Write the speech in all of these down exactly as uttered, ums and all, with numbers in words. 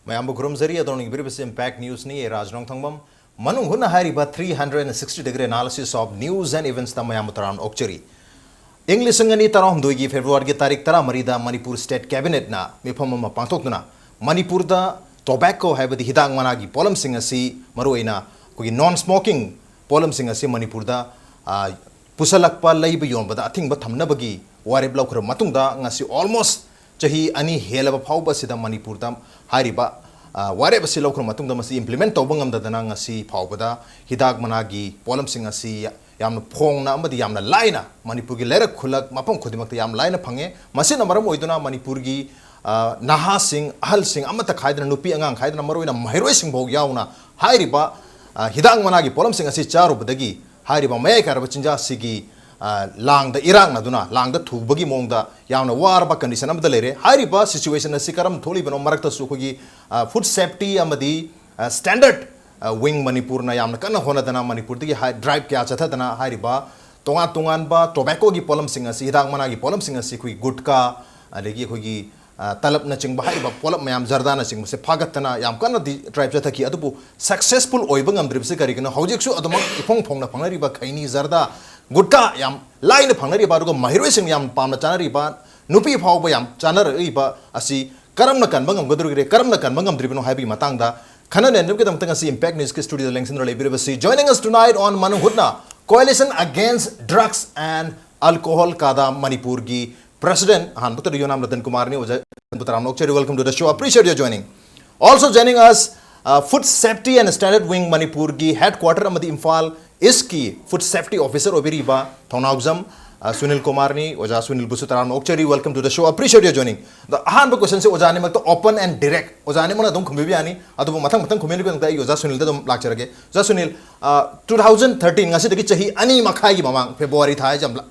ꯃꯌꯥꯝꯕꯨ ꯈꯨꯔꯨꯝꯖꯔꯤ꯫ ꯑꯗꯣꯝꯅ ꯌꯦꯡꯕꯤꯔꯤꯕꯁꯤ Impact Newsꯅꯤ꯫ ꯑꯩ ꯔꯥꯖ ꯅꯣꯡꯊꯥꯡꯕꯝ꯫ ꯃꯅꯨꯡ ꯍꯨꯠꯅ ꯍꯥꯏꯔꯤꯕ three hundred sixty degree analysis of news and eventsꯇ ꯃꯌꯥꯝꯕꯨ ꯇꯔꯥꯝꯅ ꯑꯣꯛꯆꯔꯤ꯫ ꯏꯪ ꯂꯤꯁꯤꯡ ꯑꯅꯤ ꯇꯔꯥꯍꯨꯝꯗꯣꯏꯒꯤ Februaryꯒꯤ ꯇꯥꯔꯤꯛ ꯇꯔꯥꯃꯔꯤꯗ ꯃꯅꯤꯄꯨꯔ State Cabinetꯅ ꯃꯤꯐꯝ ꯑꯃ ꯄꯥꯡꯊꯣꯛꯇꯨꯅ ꯃꯅꯤꯄꯨꯔꯗ tobacco ꯍꯥꯏꯕꯗꯤ ꯍꯤꯗꯥꯛ ꯃꯅꯥꯒꯤ ꯄꯣꯠꯂꯝꯁꯤꯡ ꯑꯁꯤ, ꯃꯔꯨꯑꯣꯏꯅ ꯑꯩꯈꯣꯏꯒꯤ non smoking ꯄꯣꯠꯂꯝꯁꯤꯡ ꯑꯁꯤ ꯃꯅꯤꯄꯨꯔꯗ, ꯑ, ꯄꯨꯁꯜꯂꯛꯄ, ꯂꯩꯕ, ꯌꯣꯟꯕꯗ ꯑꯊꯤꯡꯕ ꯊꯝꯅꯕꯒꯤ ꯋꯥꯔꯦꯞ ꯂꯧꯈ꯭ꯔꯕ ꯃꯇꯨꯡꯗ ꯉꯁꯤ almost ꯆꯍꯤ ꯑꯅꯤ ꯍꯦꯜꯂꯕ ꯐꯥꯎꯕ ꯑꯁꯤꯗ ꯃꯅꯤꯄꯨꯔꯗ ꯍꯥꯏꯔꯤꯕ, ꯑ, ꯋꯥꯔꯦꯞ ꯑꯁꯤ ꯂꯧꯈ꯭ꯔ ꯃꯇꯨꯡꯗ ꯃꯁꯤ implement ꯇꯧꯕ ꯉꯝꯗꯗꯅ ꯉꯁꯤ ꯐꯥꯎꯕꯗ ꯍꯤꯗꯥꯛ ꯃꯅꯥꯒꯤ ꯄꯣꯠꯂꯝꯁꯤꯡ ꯑꯁꯤ ꯌꯥꯝꯅ ꯐꯣꯡꯅ ꯑꯃꯗꯤ ꯌꯥꯝꯅ ꯂꯥꯏꯅ ꯃꯅꯤꯄꯨꯔꯒꯤ ꯂꯩꯔꯛ ꯈꯨꯜꯂꯛ ꯃꯐꯝ ꯈꯨꯗꯤꯡꯃꯛꯇ ꯌꯥꯝ ꯂꯥꯏꯅ ꯐꯪꯉꯦ꯫ ꯃꯁꯤꯅ ꯃꯔꯝ ꯑꯣꯏꯗꯨꯅ ꯃꯅꯤꯄꯨꯔꯒꯤ, ꯑ, ꯅꯍꯥꯁꯤꯡ, ꯑꯍꯜꯁꯤꯡ ꯑꯃꯠꯇ ꯈꯥꯏꯗꯅ, ꯅꯨꯄꯤ ꯑꯉꯥꯡ ꯈꯥꯏꯗꯅ, ꯃꯔꯨꯑꯣꯏꯅ ꯃꯍꯩꯔꯣꯏꯁꯤꯡ ꯐꯥꯎ ꯌꯥꯎꯅ ꯍꯥꯏꯔꯤꯕ, ꯑ, ꯍꯤꯗꯥꯛ ꯃꯅꯥꯒꯤ ꯄꯣꯠꯂꯝꯁꯤꯡ ꯑꯁꯤ ꯆꯥꯔꯨꯕꯗꯒꯤ ꯍꯥꯏꯔꯤꯕ ꯃꯌꯥꯏ ꯀꯥꯏꯔꯕ ꯆꯤꯟꯖꯥꯛꯁꯤꯒꯤ, ꯑ, ꯂꯥꯡꯗ ꯏꯔꯥꯛꯅꯗꯨꯅ, ꯂꯥꯡꯗ ꯊꯨꯕꯒꯤ ꯃꯑꯣꯡꯗ ꯌꯥꯝꯅ ꯋꯥꯔꯕ condition ꯑꯃꯗ ꯂꯩꯔꯦ꯫ ꯍꯥꯏꯔꯤꯕ situation ꯑꯁꯤ ꯀꯔꯝ ꯊꯣꯛꯂꯤꯕꯅꯣ? ꯃꯔꯛꯇꯁꯨ ꯑꯩꯈꯣꯏꯒꯤ, ꯑ, food safety ꯑꯃꯗꯤ, ꯑ, standard, ꯑ, wing ꯃꯅꯤꯄꯨꯔꯅ ꯌꯥꯝꯅ ꯀꯟꯅ ꯍꯣꯠꯅꯗꯅ ꯃꯅꯤꯄꯨꯔꯗꯒꯤ ꯍꯥꯏ-, drive ꯀꯌꯥ ꯆꯠꯊꯗꯅ ꯍꯥꯏꯔꯤꯕ ꯇꯣꯉꯥꯟ ꯇꯣꯉꯥꯟꯕ tobaccoꯒꯤ ꯄꯣꯠꯂꯝꯁꯤꯡ ꯑꯁꯤ, ꯍꯤꯗꯥꯛ ꯃꯅꯥꯒꯤ ꯄꯣꯠꯂꯝꯁꯤꯡ ꯑꯁꯤ ꯑꯩꯈꯣꯏꯒꯤ ꯒꯨꯠꯀꯥ, ꯑꯗꯒꯤ ꯑꯩꯈꯣꯏꯒꯤ, ꯑ, ꯇꯂꯞꯅꯆꯤꯡꯕ, ꯍꯥꯏꯔꯤꯕ ꯄꯣꯠꯂꯝ ꯃꯌꯥꯝ, ꯖꯔꯗꯥꯅꯆꯤꯡꯕꯁꯦ ꯐꯥꯒꯠꯇꯅ ꯌꯥꯝ ꯀꯟꯅꯗꯤ drive ꯆꯠꯊꯈꯤ꯫ ꯑꯗꯨꯕꯨ successful ꯑꯣꯏꯕ ꯉꯝꯗ꯭ꯔꯤꯕꯁꯤ ꯀꯔꯤꯒꯤꯅꯣ? ꯍꯧꯖꯤꯛꯁꯨ ꯑꯗꯨꯃꯛ ꯏꯐꯣꯡ ꯐꯣꯡꯅ ꯐꯪꯅꯔꯤꯕ ꯈꯩꯅꯤ, ꯖꯔꯗꯥ, ꯒꯨꯠꯀꯥ ꯌꯥꯝ ꯂꯥꯏꯅ ꯐꯪꯅꯔꯤꯕ, ꯑꯗꯨꯒ ꯃꯍꯩꯔꯣꯏꯁꯤꯡꯅ ꯌꯥꯝ ꯄꯥꯝꯅ ꯆꯥꯅꯔꯤꯕ, ꯅꯨꯄꯤ ꯐꯥꯎꯕ ꯌꯥꯝ ꯆꯥꯅꯔꯛꯂꯤꯕ ꯑꯁꯤ ꯀꯔꯝꯅ ꯀꯟꯕ ꯉꯝꯒꯗꯧꯔꯤꯒꯦ? ꯀꯔꯝꯅ ꯀꯟꯕ ꯉꯝꯗ꯭ꯔꯤꯕꯅꯣ ꯍꯥꯏꯕꯒꯤ ꯃꯇꯥꯡꯗ ꯈꯟꯅ ꯅꯩꯅꯕꯒꯤꯗꯃꯛꯇ ꯉꯁꯤ Impact Newsꯀꯤ studioꯗ ꯂꯦꯡꯁꯤꯟꯗꯨꯅ ꯂꯩꯕꯤꯔꯤꯕꯁꯤ, joining us tonight on ꯃꯅꯨꯡ ꯍꯨꯠꯅ, Coalition Against Drugs and Alcohol ꯀꯥꯗꯥ ꯃꯅꯤꯄꯨꯔꯒꯤ president, ꯑꯍꯥꯟꯕꯗ ꯌꯣꯅꯥꯝ ꯔꯇꯟ ꯀꯨꯃꯥꯔꯅꯤ꯫ ꯑꯣꯖꯥ, ꯇꯔꯥꯝꯅ ꯑꯣꯛꯆꯔꯤ, welcome to the show, appreciate your joining. Also joining us, uh, Food Safety and Standard Wing ꯃꯅꯤꯄꯨꯔꯒꯤ headquarter ꯑꯃꯗꯤ ꯏꯝꯐꯥꯜ Eastꯀꯤ food safety officer ꯑꯣꯏꯕꯤꯔꯤꯕ ꯊꯧꯅꯥꯎꯖꯝ, ꯑ, ꯁꯨꯅꯤꯜ ꯀꯨꯃꯥꯔꯅꯤ꯫ ꯑꯣꯖꯥ ꯁꯨꯅꯤꯜꯕꯨꯁꯨ ꯇꯔꯥꯝꯅ ꯑꯣꯛꯆꯔꯤ, welcome to the show, appreciate your joining. ꯑꯗꯣ ꯑꯍꯥꯟꯕ questionꯁꯦ ꯑꯣꯖꯥ ꯑꯅꯤꯃꯛꯇ open and direct, ꯑꯣꯖꯥ ꯑꯅꯤꯃꯛꯅ ꯑꯗꯨꯝ ꯈꯨꯝꯕꯤꯕ ꯌꯥꯅꯤ꯫ ꯑꯗꯨꯕꯨ ꯃꯊꯪ ꯃꯊꯪ ꯈꯨꯝꯕꯤꯅꯕꯒꯤꯗꯃꯛꯇ ꯑꯩ ꯑꯣꯖꯥ ꯁꯨꯅꯤꯜꯗ ꯑꯗꯨꯝ ꯂꯥꯛꯆꯔꯒꯦ꯫ ꯑꯣꯖꯥ ꯁꯨꯅꯤꯜ, ꯑ, two thousand thirteen, ꯉꯁꯤꯗꯒꯤ ꯆꯍꯤ ꯑꯅꯤ ꯃꯈꯥꯏꯒꯤ ꯃꯃꯥꯡ, February ꯊꯥ ꯍꯥꯏꯁꯦ ꯌꯥꯝ ꯂ-,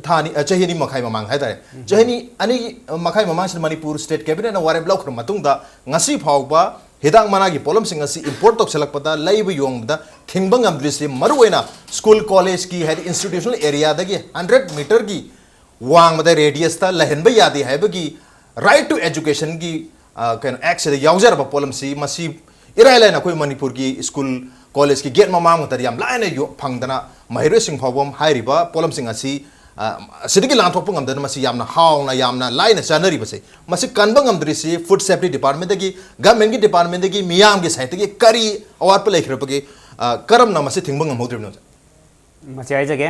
ꯊꯥ ꯑꯅꯤ, ꯑ, ꯆꯍꯤ ꯑꯅꯤ ꯃꯈꯥꯏ ꯃꯃꯥꯡ ꯍꯥꯏꯇꯥꯔꯦ, ꯆꯍꯤ ꯑꯅꯤ, ꯑꯅꯤ ꯃꯈꯥꯏ ꯃꯃꯥꯡꯁꯤꯗ ꯃꯅꯤꯄꯨꯔ State Cabinetꯅ ꯋꯥꯔꯦꯞ ꯂꯧꯈ꯭ꯔ ꯃꯇꯨꯡꯗ ꯉꯁꯤ ꯐꯥꯎꯕ ꯍꯤꯗꯥꯛ ꯃꯅꯥꯒꯤ ꯄꯣꯠꯂꯝꯁꯤꯡ ꯑꯁꯤ import ꯇꯧꯁꯤꯜꯂꯛꯄꯗ, ꯂꯩꯕ ꯌꯣꯟꯕꯗ ꯊꯤꯡꯕ ꯉꯝꯗ꯭ꯔꯤꯁꯤ ꯃꯔꯨꯑꯣꯏꯅ school collegeꯀꯤ, ꯍꯥꯏꯗꯤ institutional areaꯗꯒꯤ hundred meterꯒꯤ ꯋꯥꯡꯃꯗ radiusꯇ ꯂꯩꯍꯟꯕ ꯌꯥꯗꯦ ꯍꯥꯏꯕꯒꯤ right to educationꯒꯤ ꯑ, ꯀꯩꯅꯣ, ꯑꯦꯛꯁꯤꯗ ꯌꯥꯎꯖꯔꯕ ꯄꯣꯠꯂꯝꯁꯤ, ꯃꯁꯤ ꯏꯔꯥꯏ ꯂꯥꯏꯅ ꯑꯩꯈꯣꯏ ꯃꯅꯤꯄꯨꯔꯒꯤ ꯁ꯭ꯀꯨꯜ, ꯀꯣꯂꯦꯖꯀꯤ ꯒꯦꯠ ꯃꯃꯥꯡ ꯃꯛꯇꯗ ꯌꯥꯝ ꯂꯥꯏꯅ ꯌꯣ-, ꯐꯪꯗꯅ, ꯃꯍꯩꯔꯣꯏꯁꯤꯡ ꯐꯥꯎꯕ ꯍꯥꯏꯔꯤꯕ ꯄꯣꯠꯂꯝꯁꯤꯡ ꯑꯁꯤ, ꯑ, ꯑꯁꯤꯗꯒꯤ ꯂꯥꯟꯊꯣꯛꯄ ꯉꯝꯗꯅ ꯃꯁꯤ ꯌꯥꯝꯅ ꯍꯥꯎꯅ, ꯌꯥꯝꯅ ꯂꯥꯏꯅ ꯆꯥꯅꯔꯤꯕꯁꯦ, ꯃꯁꯤ ꯀꯟꯕ ꯉꯝꯗ꯭ꯔꯤꯁꯤ ꯐꯨꯗ ꯁꯦꯐꯇꯤ ꯗꯤꯄꯥꯔꯠꯃꯦꯟꯗꯒꯤ, ꯒꯚꯔꯟꯃꯦꯟꯠꯀꯤ ꯗꯤꯄꯥꯔꯠꯃꯦꯟꯠꯗꯒꯤ, ꯃꯤꯌꯥꯝꯒꯤ ꯁꯥꯏꯠꯇꯒꯤ ꯀꯔꯤ ꯑꯋꯥꯠꯄ ꯂꯩꯈ꯭ꯔꯕꯒꯦ? ꯑ, ꯀꯔꯝꯅ ꯃꯁꯤ ꯊꯤꯡꯕ ꯉꯝꯍꯧꯗ꯭ꯔꯤꯕꯅꯣ? ꯃꯁꯤ ꯍꯥꯏꯖꯒꯦ꯫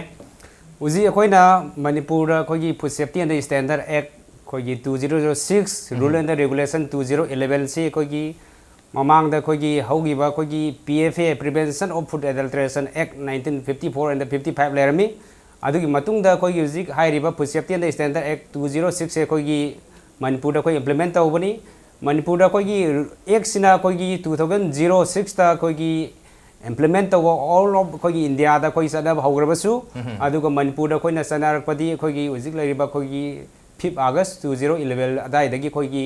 ꯍꯧꯖꯤꯛ ꯑꯩꯈꯣꯏꯅ ꯃꯅꯤꯄꯨꯔꯗ ꯑꯩꯈꯣꯏꯒꯤ Food Safety and Standard Act, ꯑꯩꯈꯣꯏꯒꯤ two zero zero six, Rule and Regulation two zero eleven ꯁꯤ ꯑꯩꯈꯣꯏꯒꯤ ꯃꯃꯥꯡꯗ ꯑꯩꯈꯣꯏꯒꯤ ꯍꯧꯈꯤꯕ ꯑꯩꯈꯣꯏꯒꯤ P F A, Prevention of Food Adulteration Act nineteen fifty four and fifty five ꯂꯩꯔꯝꯃꯤ꯫ ꯑꯗꯨꯒꯤ ꯃꯇꯨꯡꯗ ꯑꯩꯈꯣꯏꯒꯤ ꯍꯧꯖꯤꯛ ꯍꯥꯏꯔꯤꯕ Food Safety and Standard Act two zero six ꯁꯦ ꯑꯩꯈꯣꯏꯒꯤ ꯃꯅꯤꯄꯨꯔꯗ ꯑꯩꯈꯣꯏ implement ꯇꯧꯕꯅꯤ꯫ ꯃꯅꯤꯄꯨꯔꯗ ꯑꯩꯈꯣꯏꯒꯤ ꯑꯦꯛꯁꯤꯅ ꯑꯩꯈꯣꯏꯒꯤ two thousand zero six ꯇ ꯑꯩꯈꯣꯏꯒꯤ implement ꯇꯧꯕ all of ꯑꯩꯈꯣꯏꯒꯤ ꯏꯟꯗꯤꯌꯥꯗ ꯑꯩꯈꯣꯏ ꯆꯠꯅꯕ ꯍꯧꯈ꯭ꯔꯕꯁꯨ, ꯑꯗꯨꯒ ꯃꯅꯤꯄꯨꯔꯗ ꯑꯩꯈꯣꯏꯅ ꯆꯠꯅꯔꯛꯄꯗꯤ ꯑꯩꯈꯣꯏꯒꯤ ꯍꯧꯖꯤꯛ ꯂꯩꯔꯤꯕ ꯑꯩꯈꯣꯏꯒꯤ fifth August two zero eleven ꯑꯗꯥꯏꯗꯒꯤ ꯑꯩꯈꯣꯏꯒꯤ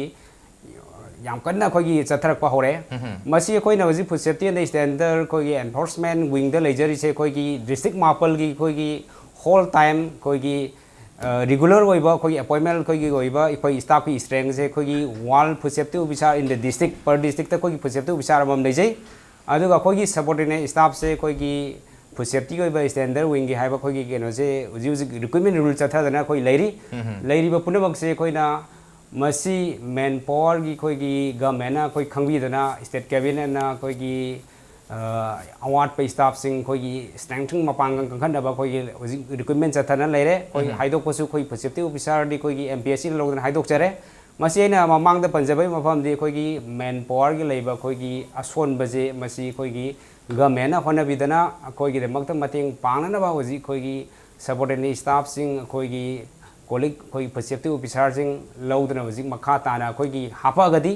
ꯌꯥꯝ ꯀꯟꯅ ꯑꯩꯈꯣꯏꯒꯤ ꯆꯠꯊꯔꯛꯄ ꯍꯧꯔꯦ꯫ ꯃꯁꯤ ꯑꯩꯈꯣꯏꯅ ꯍꯧꯖꯤꯛ Food Safety and Standard ꯑꯩꯈꯣꯏꯒꯤ enforcement wing ꯗ ꯂꯩꯖꯔꯤꯁꯦ ꯑꯩꯈꯣꯏꯒꯤ district ꯃꯥꯄꯜꯒꯤ ꯑꯩꯈꯣꯏꯒꯤ whole time ꯑꯩꯈꯣꯏꯒꯤ, ꯑ, regular ꯑꯣꯏꯕ ꯑꯩꯈꯣꯏꯒꯤ appointment ꯑꯩꯈꯣꯏꯒꯤ ꯑꯣꯏꯕ ꯑꯩꯈꯣꯏ staff ꯀꯤ strength ꯁꯦ ꯑꯩꯈꯣꯏꯒꯤ one Food Safety Officer in the district, per district ꯇ ꯑꯩꯈꯣꯏꯒꯤ Food Safety Officer ꯑꯃꯃꯝ ꯂꯩꯖꯩ꯫ ꯑꯗꯨꯒ ꯑꯩꯈꯣꯏꯒꯤ subordinate staff ꯁꯦ ꯑꯩꯈꯣꯏꯒꯤ Food Safety ꯒꯤ ꯑꯣꯏꯕ Standard Wing ꯒꯤ ꯍꯥꯏꯕ ꯑꯩꯈꯣꯏꯒꯤ ꯀꯩꯅꯣꯁꯦ ꯍꯧꯖꯤꯛ ꯍꯧꯖꯤꯛ recruitment rule ꯆꯠꯊꯗꯅ ꯑꯩꯈꯣꯏ ꯂꯩꯔꯤ꯫ ꯂꯩꯔꯤꯕ ꯄꯨꯝꯅꯃꯛꯁꯦ ꯑꯩꯈꯣꯏꯅ ꯃꯁꯤ manpower ꯒꯤ ꯑꯩꯈꯣꯏꯒꯤ government ꯅ ꯑꯩꯈꯣꯏ ꯈꯪꯕꯤꯗꯅ, state cabinet ꯅ ꯑꯩꯈꯣꯏꯒꯤ, ꯑ, ꯑꯋꯥꯠꯄ staff ꯁꯤꯡ ꯑꯩꯈꯣꯏꯒꯤ strength ꯃꯄꯥꯡꯒꯜ ꯀꯟꯈꯠꯅꯕ ꯑꯩꯈꯣꯏꯒꯤ ꯍꯧꯖꯤꯛ recruitment ꯆꯠꯊꯗꯅ ꯂꯩꯔꯦ꯫ ꯑꯩꯈꯣꯏ ꯍꯥꯏꯗꯣꯛꯄꯁꯨ ꯑꯩꯈꯣꯏ Food Safety Officer ꯗꯤ ꯑꯩꯈꯣꯏꯒꯤ M P S C ꯅ ꯂꯧꯗꯅ ꯍꯥꯏꯗꯣꯛꯆꯔꯦ꯫ ꯃꯁꯤ ꯑꯩꯅ ꯃꯃꯥꯡꯗ ꯄꯟꯖꯕꯒꯤ ꯃꯐꯝꯗꯤ ꯑꯩꯈꯣꯏꯒꯤ manpower ꯒꯤ ꯂꯩꯕ ꯑꯩꯈꯣꯏꯒꯤ ꯑꯁꯣꯟꯕꯁꯦ ꯃꯁꯤ ꯑꯩꯈꯣꯏꯒꯤ government ꯅ ꯍꯣꯠꯅꯕꯤꯗꯅ ꯑꯩꯈꯣꯏꯒꯤꯗꯃꯛꯇ ꯃꯇꯦꯡ ꯄꯥꯡꯅꯅꯕ ꯍꯧꯖꯤꯛ ꯑꯩꯈꯣꯏꯒꯤ subordinate staff ꯁꯤꯡ, ꯑꯩꯈꯣꯏꯒꯤ colleague, ꯑꯩꯈꯣꯏꯒꯤ Food Safety Officer ꯁꯤꯡ ꯂꯧꯗꯨꯅ ꯍꯧꯖꯤꯛ ꯃꯈꯥ ꯇꯥꯅ ꯑꯩꯈꯣꯏꯒꯤ ꯍꯥꯞꯄꯛꯑꯒꯗꯤ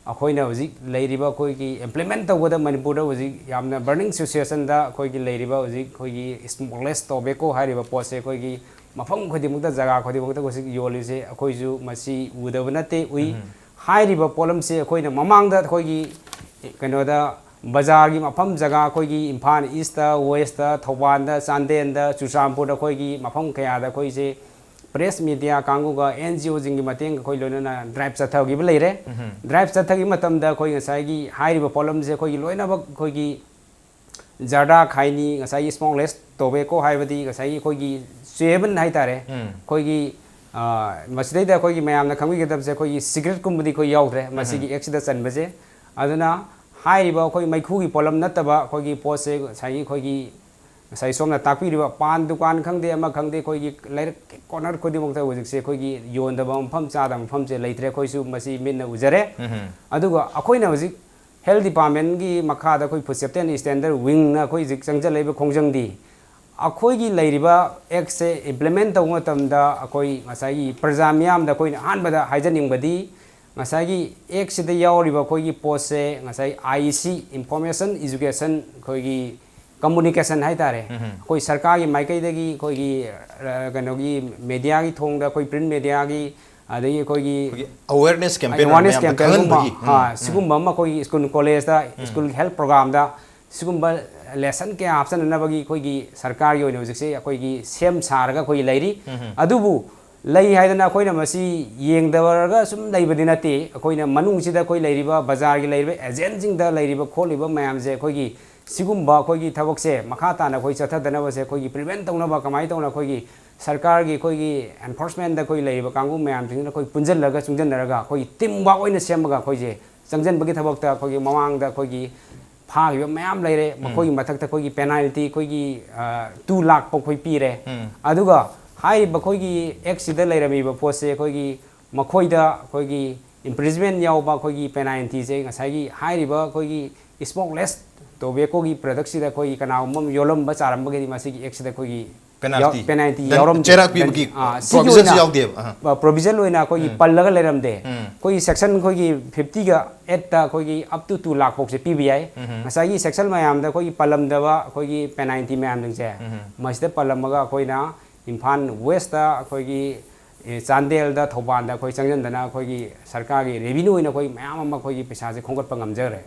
ꯑꯩꯈꯣꯏꯅ ꯍꯧꯖꯤꯛ ꯂꯩꯔꯤꯕ ꯑꯩꯈꯣꯏꯒꯤ implement ꯇꯧꯕꯗ ꯃꯅꯤꯄꯨꯔꯗ ꯍꯧꯖꯤꯛ ꯌꯥꯝꯅ burning situation ꯗ ꯑꯩꯈꯣꯏꯒꯤ ꯂꯩꯔꯤꯕ ꯍꯧꯖꯤꯛ ꯑꯩꯈꯣꯏꯒꯤ smokeless tobacco ꯍꯥꯏꯔꯤꯕ ꯄꯣꯠꯁꯦ ꯑꯩꯈꯣꯏꯒꯤ ꯃꯐꯝ ꯈꯨꯗꯤꯡꯃꯛꯇ, ꯖꯒꯥ ꯈꯨꯗꯤꯡꯃꯛꯇ ꯍꯧꯖꯤꯛ ꯌꯣꯜꯂꯤꯁꯦ ꯑꯩꯈꯣꯏꯁꯨ ꯃꯁꯤ ꯎꯗꯕ ꯅꯠꯇꯦ, ꯎꯏ꯫ ꯍꯥꯏꯔꯤꯕ ꯄꯣꯠꯂꯝꯁꯦ ꯑꯩꯈꯣꯏꯅ ꯃꯃꯥꯡꯗ ꯑꯩꯈꯣꯏꯒꯤ ꯀꯩꯅꯣꯗ ꯕꯖꯥꯔꯒꯤ ꯃꯐꯝ ꯖꯒꯥ ꯑꯩꯈꯣꯏꯒꯤ ꯏꯝꯐꯥꯜ East ꯇ, West ꯇ, ꯊꯧꯕꯥꯜꯗ, ꯆꯥꯟꯗꯦꯜꯗ, ꯆꯨꯔꯆꯥꯟꯄꯨꯔꯗ ꯑꯩꯈꯣꯏꯒꯤ ꯃꯐꯝ ꯀꯌꯥꯗ ꯑꯩꯈꯣꯏꯁꯦ ꯄ꯭ꯔꯦꯁ ꯃꯤꯗꯤꯌꯥ ꯀꯥꯡꯕꯨꯒ ꯑꯦꯟ ꯖꯤ ꯑꯣꯁꯤꯡꯒꯤ ꯃꯇꯦꯡꯒ ꯑꯩꯈꯣꯏ ꯂꯣꯏꯅꯅ ꯗ꯭ꯔꯥꯏꯕ ꯆꯠꯊꯈꯤꯕ ꯂꯩꯔꯦ꯫ ꯗ꯭ꯔꯥꯏꯕ ꯆꯠꯊꯈꯤꯕ ꯃꯇꯝꯗ ꯑꯩꯈꯣꯏ ꯉꯁꯥꯏꯒꯤ ꯍꯥꯏꯔꯤꯕ ꯄꯣꯠꯂꯝꯁꯦ ꯑꯩꯈꯣꯏꯒꯤ ꯂꯣꯏꯅꯃꯛ ꯑꯩꯈꯣꯏꯒꯤ ꯖꯔꯗꯥ, ꯈꯥꯏꯅꯤ, ꯉꯁꯥꯏꯒꯤ ꯁ꯭ꯃꯣꯛꯂꯦꯁ ꯇꯣꯕꯦꯀꯣ ꯍꯥꯏꯕꯗꯤ ꯉꯁꯥꯏꯒꯤ ꯑꯩꯈꯣꯏꯒꯤ ꯆ꯭ꯌꯨꯑꯦꯕꯜ ꯍꯥꯏꯇꯥꯔꯦ꯫ ꯑꯩꯈꯣꯏꯒꯤ, ꯑ, ꯃꯁꯤꯗꯩꯗ ꯑꯩꯈꯣꯏꯒꯤ ꯃꯌꯥꯝꯅ ꯈꯪꯕꯤꯒꯗꯕꯁꯦ ꯑꯩꯈꯣꯏꯒꯤ ꯁꯤꯒꯔꯦꯠꯀꯨꯝꯕꯗꯤ ꯑꯩꯈꯣꯏ ꯌꯥꯎꯗ꯭ꯔꯦ ꯃꯁꯤꯒꯤ ꯑꯦꯛꯁꯤꯗ ꯆꯟꯕꯁꯦ꯫ ꯑꯗꯨꯅ ꯍꯥꯏꯔꯤꯕ ꯑꯩꯈꯣꯏ ꯃꯩꯈꯨꯒꯤ ꯄꯣꯠꯂꯝ ꯅꯠꯇꯕ ꯑꯩꯈꯣꯏꯒꯤ ꯄꯣꯠꯁꯦ ꯉꯁꯥꯏꯒꯤ ꯑꯩꯈꯣꯏꯒꯤ ꯉꯁꯥꯏ ꯁꯣꯝꯅ ꯇꯥꯛꯄꯤꯔꯤꯕ ꯄꯥꯟ ꯗꯨꯀꯥꯟ ꯈꯪꯗꯦ, ꯑꯃ ꯈꯪꯗꯦ, ꯑꯩꯈꯣꯏꯒꯤ ꯂꯩꯔꯛ ꯀꯣꯅꯔ ꯈꯨꯗꯤꯡꯃꯛꯇ ꯍꯧꯖꯤꯛꯁꯦ ꯑꯩꯈꯣꯏꯒꯤ ꯌꯣꯟꯗꯕ ꯃꯐꯝ, ꯆꯥꯗꯕ ꯃꯐꯝꯁꯦ ꯂꯩꯇ꯭ꯔꯦ꯫ ꯑꯩꯈꯣꯏꯁꯨ ꯃꯁꯤ ꯃꯤꯠꯅ ꯎꯖꯔꯦ꯫ ꯑꯗꯨꯒ ꯑꯩꯈꯣꯏꯅ ꯍꯧꯖꯤꯛ ꯍꯦꯜꯊ ꯗꯤꯄꯥꯔꯠꯃꯦꯟꯒꯤ ꯃꯈꯥꯗ ꯑꯩꯈꯣꯏ ꯐꯨꯗ ꯁꯦꯐꯇꯤ ꯑꯦꯟ ꯁ꯭ꯇꯦꯟꯗꯔꯗ ꯋꯤꯡꯅ ꯑꯩꯈꯣꯏ ꯍꯧꯖꯤꯛ ꯆꯪꯁꯤꯜꯂꯛꯏꯕ ꯈꯣꯡꯖꯪꯗꯤ, ꯑꯩꯈꯣꯏꯒꯤ ꯂꯩꯔꯤꯕ ꯑꯦꯛꯁꯦ ꯏꯝꯄ꯭ꯂꯤꯃꯦꯟ ꯇꯧꯕ ꯃꯇꯝꯗ ꯑꯩꯈꯣꯏ ꯉꯁꯥꯏꯒꯤ ꯄ꯭ꯔꯖꯥ ꯃꯤꯌꯥꯝꯗ ꯑꯩꯈꯣꯏꯅ ꯑꯍꯥꯟꯕꯗ ꯍꯥꯏꯖꯅꯤꯡꯕꯗꯤ, ꯉꯁꯥꯏꯒꯤ ꯑꯦꯛꯁꯤꯗ ꯌꯥꯎꯔꯤꯕ ꯑꯩꯈꯣꯏꯒꯤ ꯄꯣꯠꯁꯦ ꯉꯁꯥꯏ ꯑꯥꯏ ꯁꯤ, ꯏꯟꯐꯣꯔꯃꯦꯁꯟ, ꯏꯖꯨꯀꯦꯁꯟ, ꯑꯩꯈꯣꯏꯒꯤ ꯀꯝꯃꯨꯅꯤꯀꯦꯁꯟ ꯍꯥꯏꯇꯥꯔꯦ, ꯑꯩꯈꯣꯏ ꯁꯔꯀꯥꯔꯒꯤ ꯃꯥꯏꯀꯩꯗꯒꯤ ꯑꯩꯈꯣꯏꯒꯤ, ꯑ, ꯀꯩꯅꯣꯒꯤ ꯃꯦꯗꯤꯌꯥꯒꯤ ꯊꯣꯡꯗ, ꯑꯩꯈꯣꯏ ꯄ꯭ꯔꯤꯟ ꯃꯦꯗꯤꯌꯥꯒꯤ, ꯑꯗꯒꯤ ꯑꯩꯈꯣꯏꯒꯤ ꯑꯩꯈꯣꯏꯒꯤ ꯑꯋꯦꯔꯅꯦꯁ ꯀꯦꯝꯄꯦꯟ ꯑꯋꯦꯔꯅꯦꯁ ꯃꯌꯥꯝꯗ ꯀꯦꯝꯄꯦꯟꯒꯨꯝꯕ, ꯈꯪꯍꯟꯕꯒꯤ꯫ ꯎꯝ, ꯑ, ꯎꯝ꯫ ꯁꯤꯒꯨꯝꯕ ꯑꯃ ꯑꯩꯈꯣꯏꯒꯤ ꯁ꯭ꯀꯨꯜ ꯀꯣꯂꯦꯖꯇ, ꯎꯝ꯫ ꯁ꯭ꯀꯨꯜ ꯍꯦꯜꯊ ꯄ꯭ꯔꯣꯒ꯭ꯔꯥꯝꯗ ꯁꯤꯒꯨꯝꯕ ꯂꯦꯁꯟ ꯀꯌꯥ ꯍꯥꯞꯆꯟꯅꯅꯕꯒꯤ ꯑꯩꯈꯣꯏꯒꯤ ꯁꯔꯀꯥꯔꯒꯤ ꯑꯣꯏꯅ ꯍꯧꯖꯤꯛꯁꯦ ꯑꯩꯈꯣꯏꯒꯤ ꯁꯦꯝ ꯁꯥꯔꯒ ꯑꯩꯈꯣꯏꯒꯤ ꯂꯩꯔꯤ꯫ ꯎꯝ꯫ ꯑꯗꯨꯕꯨ ꯂꯩ ꯍꯥꯏꯗꯅ ꯑꯩꯈꯣꯏꯅ ꯃꯁꯤ ꯌꯦꯡꯗꯕꯔꯒ ꯁꯨꯝ ꯂꯩꯕꯗꯤ ꯅꯠꯇꯦ꯫ ꯑꯩꯈꯣꯏꯅ ꯃꯅꯨꯡꯁꯤꯗ ꯑꯩꯈꯣꯏ ꯂꯩꯔꯤꯕ ꯕꯖꯥꯔꯒꯤ ꯂꯩꯔꯤꯕ ꯑꯦꯖꯦꯟꯁꯤꯡꯗ ꯂꯩꯔꯤꯕ ꯈꯣꯠꯂꯤꯕ ꯃꯌꯥꯝꯁꯦ ꯑꯩꯈꯣꯏꯒꯤ ꯁꯤꯒꯨꯝꯕ ꯑꯩꯈꯣꯏꯒꯤ ꯊꯕꯛꯁꯦ ꯃꯈꯥ ꯇꯥꯅ ꯑꯩꯈꯣꯏ ꯆꯠꯊꯗꯅꯕꯁꯦ ꯑꯩꯈꯣꯏꯒꯤ ꯄ꯭ꯔꯤꯚꯦꯟ ꯇꯧꯅꯕ ꯀꯃꯥꯏꯅ ꯇꯧꯅ ꯑꯩꯈꯣꯏꯒꯤ ꯁꯔꯀꯥꯔꯒꯤ ꯑꯩꯈꯣꯏꯒꯤ ꯑꯦꯟꯐꯣꯔꯁꯃꯦꯟꯗ ꯑꯩꯈꯣꯏ ꯂꯩꯔꯤꯕ ꯀꯥꯡꯕꯨ ꯃꯌꯥꯝꯁꯤꯡꯁꯤꯅ ꯑꯩꯈꯣꯏ ꯄꯨꯟꯁꯤꯜꯂꯒ ꯆꯨꯡꯁꯤꯟꯅꯔꯒ ꯑꯩꯈꯣꯏꯒꯤ ꯇꯤꯝ ꯋꯥꯔꯛ ꯑꯣꯏꯅ ꯁꯦꯝꯃꯒ ꯑꯩꯈꯣꯏꯁꯦ ꯆꯪꯁꯤꯟꯕꯒꯤ ꯊꯕꯛꯇ ꯑꯩꯈꯣꯏꯒꯤ ꯃꯃꯥꯡꯗ ꯑꯩꯈꯣꯏꯒꯤ ꯐꯥꯈꯤꯕ ꯃꯌꯥꯝ ꯂꯩꯔꯦ꯫ ꯎꯝ꯫ ꯃꯈꯣꯏꯒꯤ ꯃꯊꯛꯇ ꯑꯩꯈꯣꯏꯒꯤ ꯄꯦꯅꯥꯜꯇꯤ ꯑꯩꯈꯣꯏꯒꯤ, ꯑ, ꯇꯨ ꯂꯥꯛ ꯐꯥꯎ ꯑꯩꯈꯣꯏ ꯄꯤꯔꯦ꯫ ꯎꯝ꯫ ꯑꯗꯨꯒ ꯍꯥꯏꯔꯤꯕ ꯑꯩꯈꯣꯏꯒꯤ ꯑꯦꯛꯁꯤꯗ ꯂꯩꯔꯝꯃꯤꯕ ꯄꯣꯠꯁꯦ ꯑꯩꯈꯣꯏꯒꯤ ꯃꯈꯣꯏꯗ ꯑꯩꯈꯣꯏꯒꯤ ꯏꯝꯄ꯭ꯔꯤꯖꯃꯦꯟ ꯌꯥꯎꯕ ꯑꯩꯈꯣꯏꯒꯤ ꯄꯦꯅꯥꯜꯇꯤꯁꯦ ꯉꯁꯥꯏꯒꯤ ꯍꯥꯏꯔꯤꯕ ꯑꯩꯈꯣꯏꯒꯤ ꯁ꯭ꯃꯣꯛꯂꯦꯁ ꯇꯣꯕꯦꯀꯣꯒꯤ ꯄ꯭ꯔꯗꯛꯁꯤꯗ ꯑꯩꯈꯣꯏꯒꯤ ꯀꯅꯥꯒꯨꯝꯕ ꯑꯃ ꯌꯣꯜꯂꯝꯕ ꯆꯥꯔꯝꯕꯒꯤ ꯃꯁꯤꯒꯤ ꯑꯦꯛꯁꯤꯗ ꯑꯩꯈꯣꯏꯒꯤ ꯄꯦꯅꯥꯜꯇꯤ꯫ ꯌꯥꯎ-, ꯄꯦꯅꯥꯜꯇꯤ ꯗꯟ-, ꯌꯥꯎꯔꯝꯗꯦ꯫ ꯆꯩꯔꯥꯛ ꯄꯤꯕꯒꯤ ꯗꯟ-, ꯑꯥ, ꯁꯤꯒꯤ ꯄ꯭ꯔꯣꯚꯤꯖꯟꯁꯨ ꯑꯣꯏꯅ, ꯌꯥꯎꯗꯦꯕ꯫ ꯑꯥ꯫ ꯑ, ꯄ꯭ꯔꯣꯚꯤꯖꯟ ꯑꯣꯏꯅ ꯑꯩꯈꯣꯏꯒꯤ ꯎꯝ꯫ ꯄꯜꯂꯒ ꯂꯩꯔꯝꯗꯦ꯫ ꯎꯝ꯫ ꯑꯩꯈꯣꯏꯒꯤ ꯁꯦꯛꯁꯟ ꯑꯩꯈꯣꯏꯒꯤ ꯐꯤꯐꯇꯤꯒ ꯑꯩꯠꯇ ꯑꯩꯈꯣꯏꯒꯤ up to two ꯂꯥꯛ ꯐꯥꯎꯁꯦ ꯄꯤꯕ ꯌꯥꯏ꯫ ꯎꯝ꯫ ꯉꯁꯥꯏꯒꯤ ꯁꯦꯛꯁꯟ ꯃꯌꯥꯝꯗ ꯑꯩꯈꯣꯏꯒꯤ ꯄꯜꯂꯝꯗꯕ ꯑꯩꯈꯣꯏꯒꯤ ꯄꯦꯅꯥꯜꯇꯤ ꯃꯌꯥꯝꯁꯤꯡꯁꯦ ꯎꯝ꯫ ꯃꯁꯤꯗ ꯄꯜꯂꯝꯃꯒ ꯑꯩꯈꯣꯏꯅ ꯏꯝꯐꯥꯜ ꯋꯦꯁꯇ ꯑꯩꯈꯣꯏꯒꯤ ꯑꯦ, ꯆꯥꯟꯗꯦꯜꯗ, ꯊꯧꯕꯥꯜꯗ ꯑꯩꯈꯣꯏ ꯆꯪꯁꯤꯟꯗꯅ ꯑꯩꯈꯣꯏꯒꯤ ꯁꯔꯀꯥꯔꯒꯤ revenue ꯑꯣꯏꯅ ꯑꯩꯈꯣꯏ ꯃꯌꯥꯝ ꯑꯃ ꯑꯩꯈꯣꯏꯒꯤ ꯄꯩꯁꯥꯁꯦ ꯈꯣꯝꯒꯠꯄ ꯉꯝꯖꯈ꯭ꯔꯦ꯫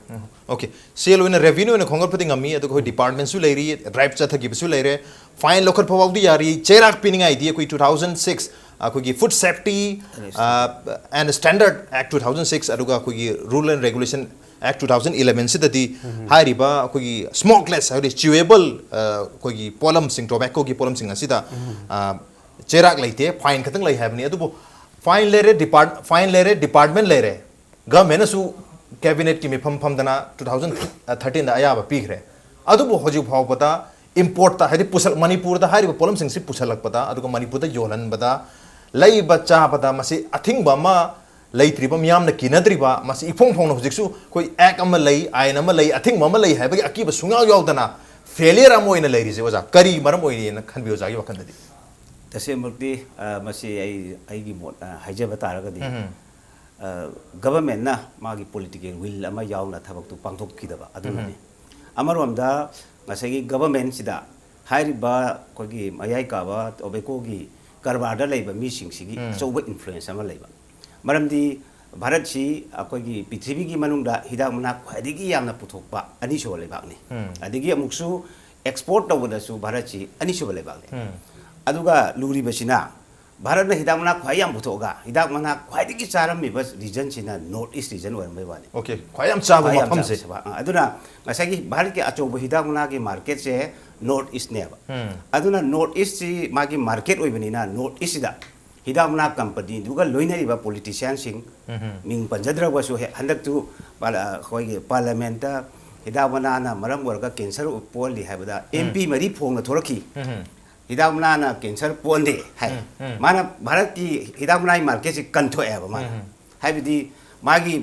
ꯑꯣꯀꯦ, ꯁꯦꯜ ꯑꯣꯏꯅ revenue ꯑꯣꯏꯅ ꯈꯣꯝꯒꯠꯄꯗꯤ ꯉꯝꯃꯤ, ꯑꯗꯨꯒ ꯑꯩꯈꯣꯏ departmentꯁꯨ ꯂꯩꯔꯤ, ꯗ꯭ꯔꯥꯏꯕ ꯆꯠꯊꯈꯤꯕꯁꯨ ꯂꯩꯔꯦ, ꯐꯥꯏꯟ ꯂꯧꯈꯠꯄ ꯐꯥꯎꯗꯤ ꯌꯥꯔꯤ꯫ ꯆꯩꯔꯥꯛ ꯄꯤꯅꯤꯡꯉꯥꯏꯗꯤ ꯑꯩꯈꯣꯏ two thousand six ꯑꯩꯈꯣꯏꯒꯤ Food Safety and Standard Act two thousand six, ꯑꯗꯨꯒ ꯑꯩꯈꯣꯏꯒꯤ Rule and Regulation Act two thousand eleven ꯁꯤꯗꯗꯤ ꯍꯥꯏꯔꯤꯕ ꯑꯩꯈꯣꯏꯒꯤ smokeless ꯍꯥꯏꯗꯤ chewable ꯑꯩꯈꯣꯏꯒꯤ ꯄꯣꯠꯂꯝꯁꯤꯡ, tobaccoꯒꯤ ꯄꯣꯠꯂꯝꯁꯤꯡ ꯑꯁꯤꯗ ꯆꯩꯔꯥꯛ ꯂꯩꯇꯦ, ꯐꯥꯏꯟ ꯈꯛꯇꯪ ꯂꯩ ꯍꯥꯏꯕꯅꯤ꯫ ꯑꯗꯨꯕꯨ ꯐꯥꯏꯟ ꯂꯩꯔꯦ, ꯗꯤꯄꯥꯔꯠ ꯐꯥꯏꯟ ꯂꯩꯔꯦ, ꯗꯤꯄꯥꯔꯠꯃꯦꯟ ꯂꯩꯔꯦ, ꯒꯚꯔꯟꯃꯦꯟꯅꯁꯨ ꯀꯦꯕꯤꯅꯦꯠꯀꯤ ꯃꯤꯐꯝ ꯐꯝꯗꯅ two thousand thirteenꯗ ꯑꯌꯥꯕ ꯄꯤꯈ꯭ꯔꯦ꯫ ꯑꯗꯨꯕꯨ ꯍꯧꯖꯤꯛ ꯐꯥꯎꯕꯗ importꯇ ꯍꯥꯏꯗꯤ ꯄꯨꯁꯜ ꯃꯅꯤꯄꯨꯔꯗ ꯍꯥꯏꯔꯤꯕ ꯄꯣꯠꯂꯝꯁꯤꯡꯁꯤ ꯄꯨꯁꯜꯂꯛꯄꯗ ꯑꯗꯨꯒ ꯃꯅꯤꯄꯨꯔꯗ ꯌꯣꯜꯍꯟꯕꯗ ꯂꯩꯕ ꯆꯥꯕꯗ ꯃꯁꯤ ꯑꯊꯤꯡꯕ ꯑꯃ ꯂꯩꯇ꯭ꯔꯤꯕ, ꯃꯤꯌꯥꯝꯅ ꯀꯤꯅꯗ꯭ꯔꯤꯕ, ꯃꯁꯤ ꯏꯐꯣꯡ ꯐꯣꯡꯅ ꯍꯧꯖꯤꯛꯁꯨ ꯑꯩꯈꯣꯏ act ꯑꯃ ꯂꯩ, ꯑꯥꯏꯟ ꯑꯃ ꯂꯩ, ꯑꯊꯤꯡꯕ ꯑꯃ ꯂꯩ ꯍꯥꯏꯕꯒꯤ ꯑꯀꯤꯕ ꯁꯨꯡꯌꯥꯎ ꯌꯥꯎꯗꯅ failure ꯑꯃ ꯑꯣꯏꯅ ꯂꯩꯔꯤꯁꯦ ꯑꯣꯖꯥ, ꯀꯔꯤ ꯃꯔꯝ ꯑꯣꯏꯔꯤꯅ ꯈꯟꯕꯤ ꯑꯣꯖꯥꯒꯤ ꯋꯥꯈꯜꯗꯗꯤ? ꯇꯁꯦꯡꯃꯛꯇꯤ ꯑ, ꯃꯁꯤ ꯑꯩ ꯑꯩꯒꯤ ꯃꯣꯠ ꯑ, ꯍꯥꯏꯖꯕ ꯇꯥꯔꯒꯗꯤ ꯑ, ꯒꯚꯔꯟꯃꯦꯟꯠꯅ ꯃꯥꯒꯤ political will ꯑꯃ ꯌꯥꯎꯅ ꯊꯕꯛꯇꯨ ꯄꯥꯡꯊꯣꯛꯈꯤꯗꯕ ꯑꯗꯨꯅꯅꯤ꯫ ꯑꯃꯔꯣꯝꯗ ꯉꯁꯥꯏꯒꯤ ꯒꯚꯔꯟꯃꯦꯟꯠꯁꯤꯗ ꯍꯥꯏꯔꯤꯕ ꯑꯩꯈꯣꯏꯒꯤ ꯃꯌꯥꯏ ꯀꯥꯕ ꯇꯣꯕꯦꯀꯣꯒꯤ ꯀꯔꯕꯥꯔꯗ ꯂꯩꯕ ꯃꯤꯁꯤꯡꯁꯤꯒꯤ ꯑꯆꯧꯕ influence ꯑꯃ ꯂꯩꯕ꯫ ꯃꯔꯝꯗꯤ ꯚꯥꯔꯠꯁꯤ ꯑꯩꯈꯣꯏꯒꯤ ꯄ꯭ꯔꯤꯊꯤꯕꯤꯒꯤ ꯃꯅꯨꯡꯗ ꯍꯤꯗꯥꯛ ꯃꯅꯥ ꯈ꯭ꯋꯥꯏꯗꯒꯤ ꯌꯥꯝꯅ ꯄꯨꯊꯣꯛꯄ ꯑꯅꯤꯁꯨꯕ ꯂꯩꯕꯥꯛꯅꯤ꯫ ꯑꯗꯒꯤ ꯑꯃꯨꯛꯁꯨ export ꯇꯧꯕꯗꯁꯨ ꯚꯥꯔꯠꯁꯤ ꯑꯅꯤꯁꯨꯕ ꯂꯩꯕꯥꯛꯅꯤ꯫ ꯑꯗꯨꯒ ꯂꯨꯔꯤꯕꯁꯤꯅ ꯚꯥꯔꯠꯅ ꯍꯤꯗꯥꯛ ꯃꯅꯥ ꯈ꯭ꯋꯥꯏ ꯌꯥꯝ ꯄꯨꯊꯣꯛꯑꯒ ꯍꯤꯗꯥꯛ ꯃꯅꯥ ꯈ꯭ꯋꯥꯏꯗꯒꯤ ꯆꯥꯔꯝꯃꯤꯕ regionꯁꯤꯅ North East region ꯑꯣꯏꯔꯝꯕꯩ ꯋꯥꯅꯤ꯫ ꯑꯣꯀꯦ, ꯈ꯭ꯋꯥꯏ ꯌꯥꯝ ꯆꯥꯕ ꯈ꯭ꯋꯥꯏ ꯌꯥꯝ ꯃꯐꯝꯁꯦ꯫ ꯆꯥꯕ꯫ ꯑ, ꯑꯗꯨꯅ ꯉꯁꯥꯏꯒꯤ ꯚꯥꯔꯠꯀꯤ ꯑꯆꯧꯕ ꯍꯤꯗꯥꯛ ꯃꯅꯥꯒꯤ marketꯁꯦ North Eastꯅꯦꯕ꯫ ꯑꯗꯨꯅ North Eastꯁꯤ ꯃꯥꯒꯤ market ꯑꯣꯏꯕꯅꯤꯅ North Eastꯁꯤꯗ ꯍꯤꯗꯥꯛ ꯃꯅꯥ ꯀꯝꯄꯅꯤꯗꯨꯒ ꯂꯣꯏꯅꯔꯤꯕ politicianꯁꯤꯡ, ꯃꯤꯡ ꯄꯟꯖꯗ꯭ꯔꯒꯁꯨ ꯍꯦ-, ꯍꯟꯗꯛꯇꯨ ꯄꯥꯔꯂ-, ꯑꯩꯈꯣꯏꯒꯤ parliamentꯇ ꯍꯤꯗꯥꯛ ꯃꯅꯥꯅ ꯃꯔꯝ ꯑꯣꯏꯔꯒ cancer ꯄꯣꯛꯍꯜꯂꯤ ꯍꯥꯏꯕꯗ MP ꯃꯔꯤ ꯐꯣꯡꯅ ꯊꯣꯛꯂꯛꯈꯤ꯫ ꯍꯤꯗꯥꯛ ꯃꯅꯥꯅ cancer ꯄꯣꯛꯍꯟꯗꯦ ꯍꯥꯏ꯫ ꯃꯥꯅ ꯚꯥꯔꯠꯀꯤ ꯍꯤꯗꯥꯛ ꯃꯅꯥꯒꯤ marketꯁꯤ ꯀꯟꯊꯣꯛꯑꯦꯕ ꯃꯥꯅ꯫ ꯍꯥꯏꯕꯗꯤ ꯃꯥꯒꯤ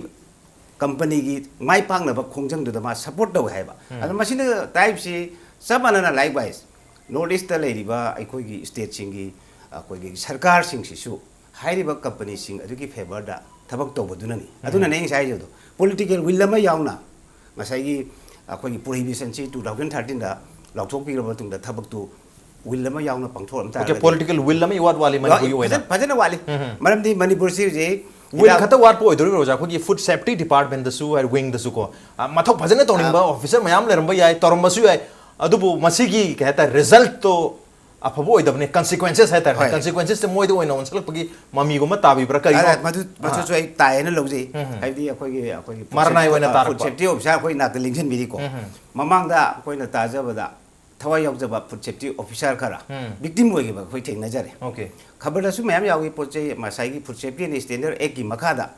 ꯀꯝꯄꯅꯤꯒꯤ ꯃꯥꯏ ꯄꯥꯛꯅꯕ ꯈꯣꯡꯖꯪꯗꯨꯗ ꯃꯥ support ꯇꯧꯋꯦ ꯍꯥꯏꯕ꯫ ꯑꯗꯣ ꯃꯁꯤꯅ ꯇꯥꯛꯏꯕꯁꯤ ꯆꯞ ꯃꯥꯟꯅꯅ likewise North Eastꯇ ꯂꯩꯔꯤꯕ ꯑꯩꯈꯣꯏꯒꯤ stateꯁꯤꯡꯒꯤ ꯑꯩꯈꯣꯏꯒꯤ ꯁꯔꯀꯥꯔꯁꯤꯡꯁꯤꯁꯨ ꯍꯥꯏꯔꯤꯕ ꯀꯝꯄꯅꯤꯁꯤꯡ ꯑꯗꯨꯒꯤ favourꯗ ꯊꯕꯛ ꯇꯧꯕꯗꯨꯅꯅꯤ꯫ ꯑꯗꯨꯅꯅꯦ ꯑꯩ ꯉꯁꯥꯏ ꯍꯥꯏꯖꯕꯗꯣ, political will ꯑꯃ ꯌꯥꯎꯅ ꯉꯁꯥꯏꯒꯤ ꯑꯩꯈꯣꯏꯒꯤ prohibitionꯁꯤ two thousand thirteenꯗ ꯂꯥꯎꯊꯣꯛꯄꯤꯔꯕ ꯃꯇꯨꯡꯗ ꯊꯕꯛꯇꯨ ꯋꯤꯜ ꯑꯃ ꯌꯥꯎꯅ ꯄꯥꯡꯊꯣꯛꯂꯝ ꯑꯣꯀꯦ ꯇꯥꯔꯒꯗꯤ ꯄꯣꯂꯤꯇꯤꯀꯦꯜ ꯋꯤꯜ ꯑꯃ ꯏꯋꯥꯠ ꯋꯥꯠꯂꯤ ꯃꯅꯤꯄꯨꯔꯒꯤ ꯑꯣꯏꯅ ꯐꯖꯅ ꯐꯖꯅ ꯋꯥꯠꯂꯤ꯫ ꯃꯔꯝꯗꯤ ꯃꯅꯤꯄꯨꯔꯁꯤ ꯍꯧꯖꯤꯛ ꯋꯤꯜ ꯈꯛꯇ ꯋꯥꯠꯄ ꯑꯣꯏꯗꯣꯔꯤꯕ꯭ꯔꯥ ꯑꯣꯖꯥ? ꯑꯩꯈꯣꯏꯒꯤ ꯐꯨꯗ ꯁꯦꯐꯇꯤ ꯗꯤꯄꯥꯔꯠꯃꯦꯟꯗꯁꯨ ꯍꯥꯏ ꯋꯤꯡꯗꯁꯨꯀꯣ ꯃꯊꯧ ꯐꯖꯅ ꯇꯧꯅꯤꯡꯕ ꯑꯣꯐꯤꯁꯔ ꯃꯌꯥꯝ ꯂꯩꯔꯝꯕ ꯌꯥꯏ, ꯇꯧꯔꯝꯕꯁꯨ ꯌꯥꯏ, ꯑꯗꯨꯕꯨ ꯃꯁꯤꯒꯤ ꯀꯩ ꯍꯥꯏꯇꯥꯔꯦ ꯔꯤꯖꯜꯠꯇꯣ ꯑꯐꯕ ꯑꯣꯏꯗꯕꯅꯤ, ꯀꯟꯁꯤꯀ꯭ꯋꯦꯟꯁꯦꯁ ꯍꯥꯏꯇꯥꯔꯦ, ꯍꯣꯏ꯫ ꯀꯟꯁꯤꯀ꯭ꯋꯦꯟꯁꯦꯁꯁꯦ ꯃꯣꯏꯗ ꯑꯣꯏꯅ ꯑꯣꯟꯁꯤꯜꯂꯛꯄꯒꯤ ꯃꯃꯤꯒꯨꯝꯕ ꯇꯥꯕꯤꯕ꯭ꯔꯥ? ꯀꯔꯤꯒꯨꯝꯕ ꯑ, ꯃꯗꯨ ꯃꯗꯨꯁꯨ ꯑꯩ ꯇꯥꯏꯌꯦꯅ ꯂꯧꯖꯩ꯫ ꯍꯥꯏꯕꯗꯤ ꯑꯩꯈꯣꯏꯒꯤ ꯑꯩꯈꯣꯏꯒꯤ ꯃꯔꯅꯥꯏ ꯑꯣꯏꯅ ꯐꯨꯗ ꯇꯥꯔꯛꯄ꯫ ꯁꯦꯐꯇꯤ ꯑꯣꯐꯤꯁꯥꯔ ꯑꯩꯈꯣꯏ ꯏꯅꯥꯛꯇ ꯂꯦꯡꯁꯤꯟꯕꯤꯔꯤꯀꯣ꯫ ꯃꯃꯥꯡꯗ ꯑꯩꯈꯣꯏꯅ ꯇꯥꯖꯕꯗ ꯊꯋꯥꯏ ꯌꯥꯎꯖꯕ ꯐꯨꯗ ꯁꯦꯐꯇꯤ ꯑꯣꯐꯤꯁꯥꯔ ꯈꯔ ꯚꯤꯛꯇꯤꯝ ꯑꯣꯏꯈꯤꯕ ꯑꯩꯈꯣꯏ ꯊꯦꯡꯅꯖꯔꯦ꯫ ꯑꯣꯀꯦ꯫ ꯈꯕꯔꯗꯁꯨ ꯃꯌꯥꯝ ꯌꯥꯎꯏ꯫ ꯄꯣꯠ ꯆꯩ ꯉꯁꯥꯏꯒꯤ ꯐꯨꯗ ꯁꯦꯐꯇꯤ ꯑꯦꯟ ꯁ꯭ꯇꯦꯟꯗꯔꯗ ꯑꯦꯛꯀꯤ ꯃꯈꯥꯗ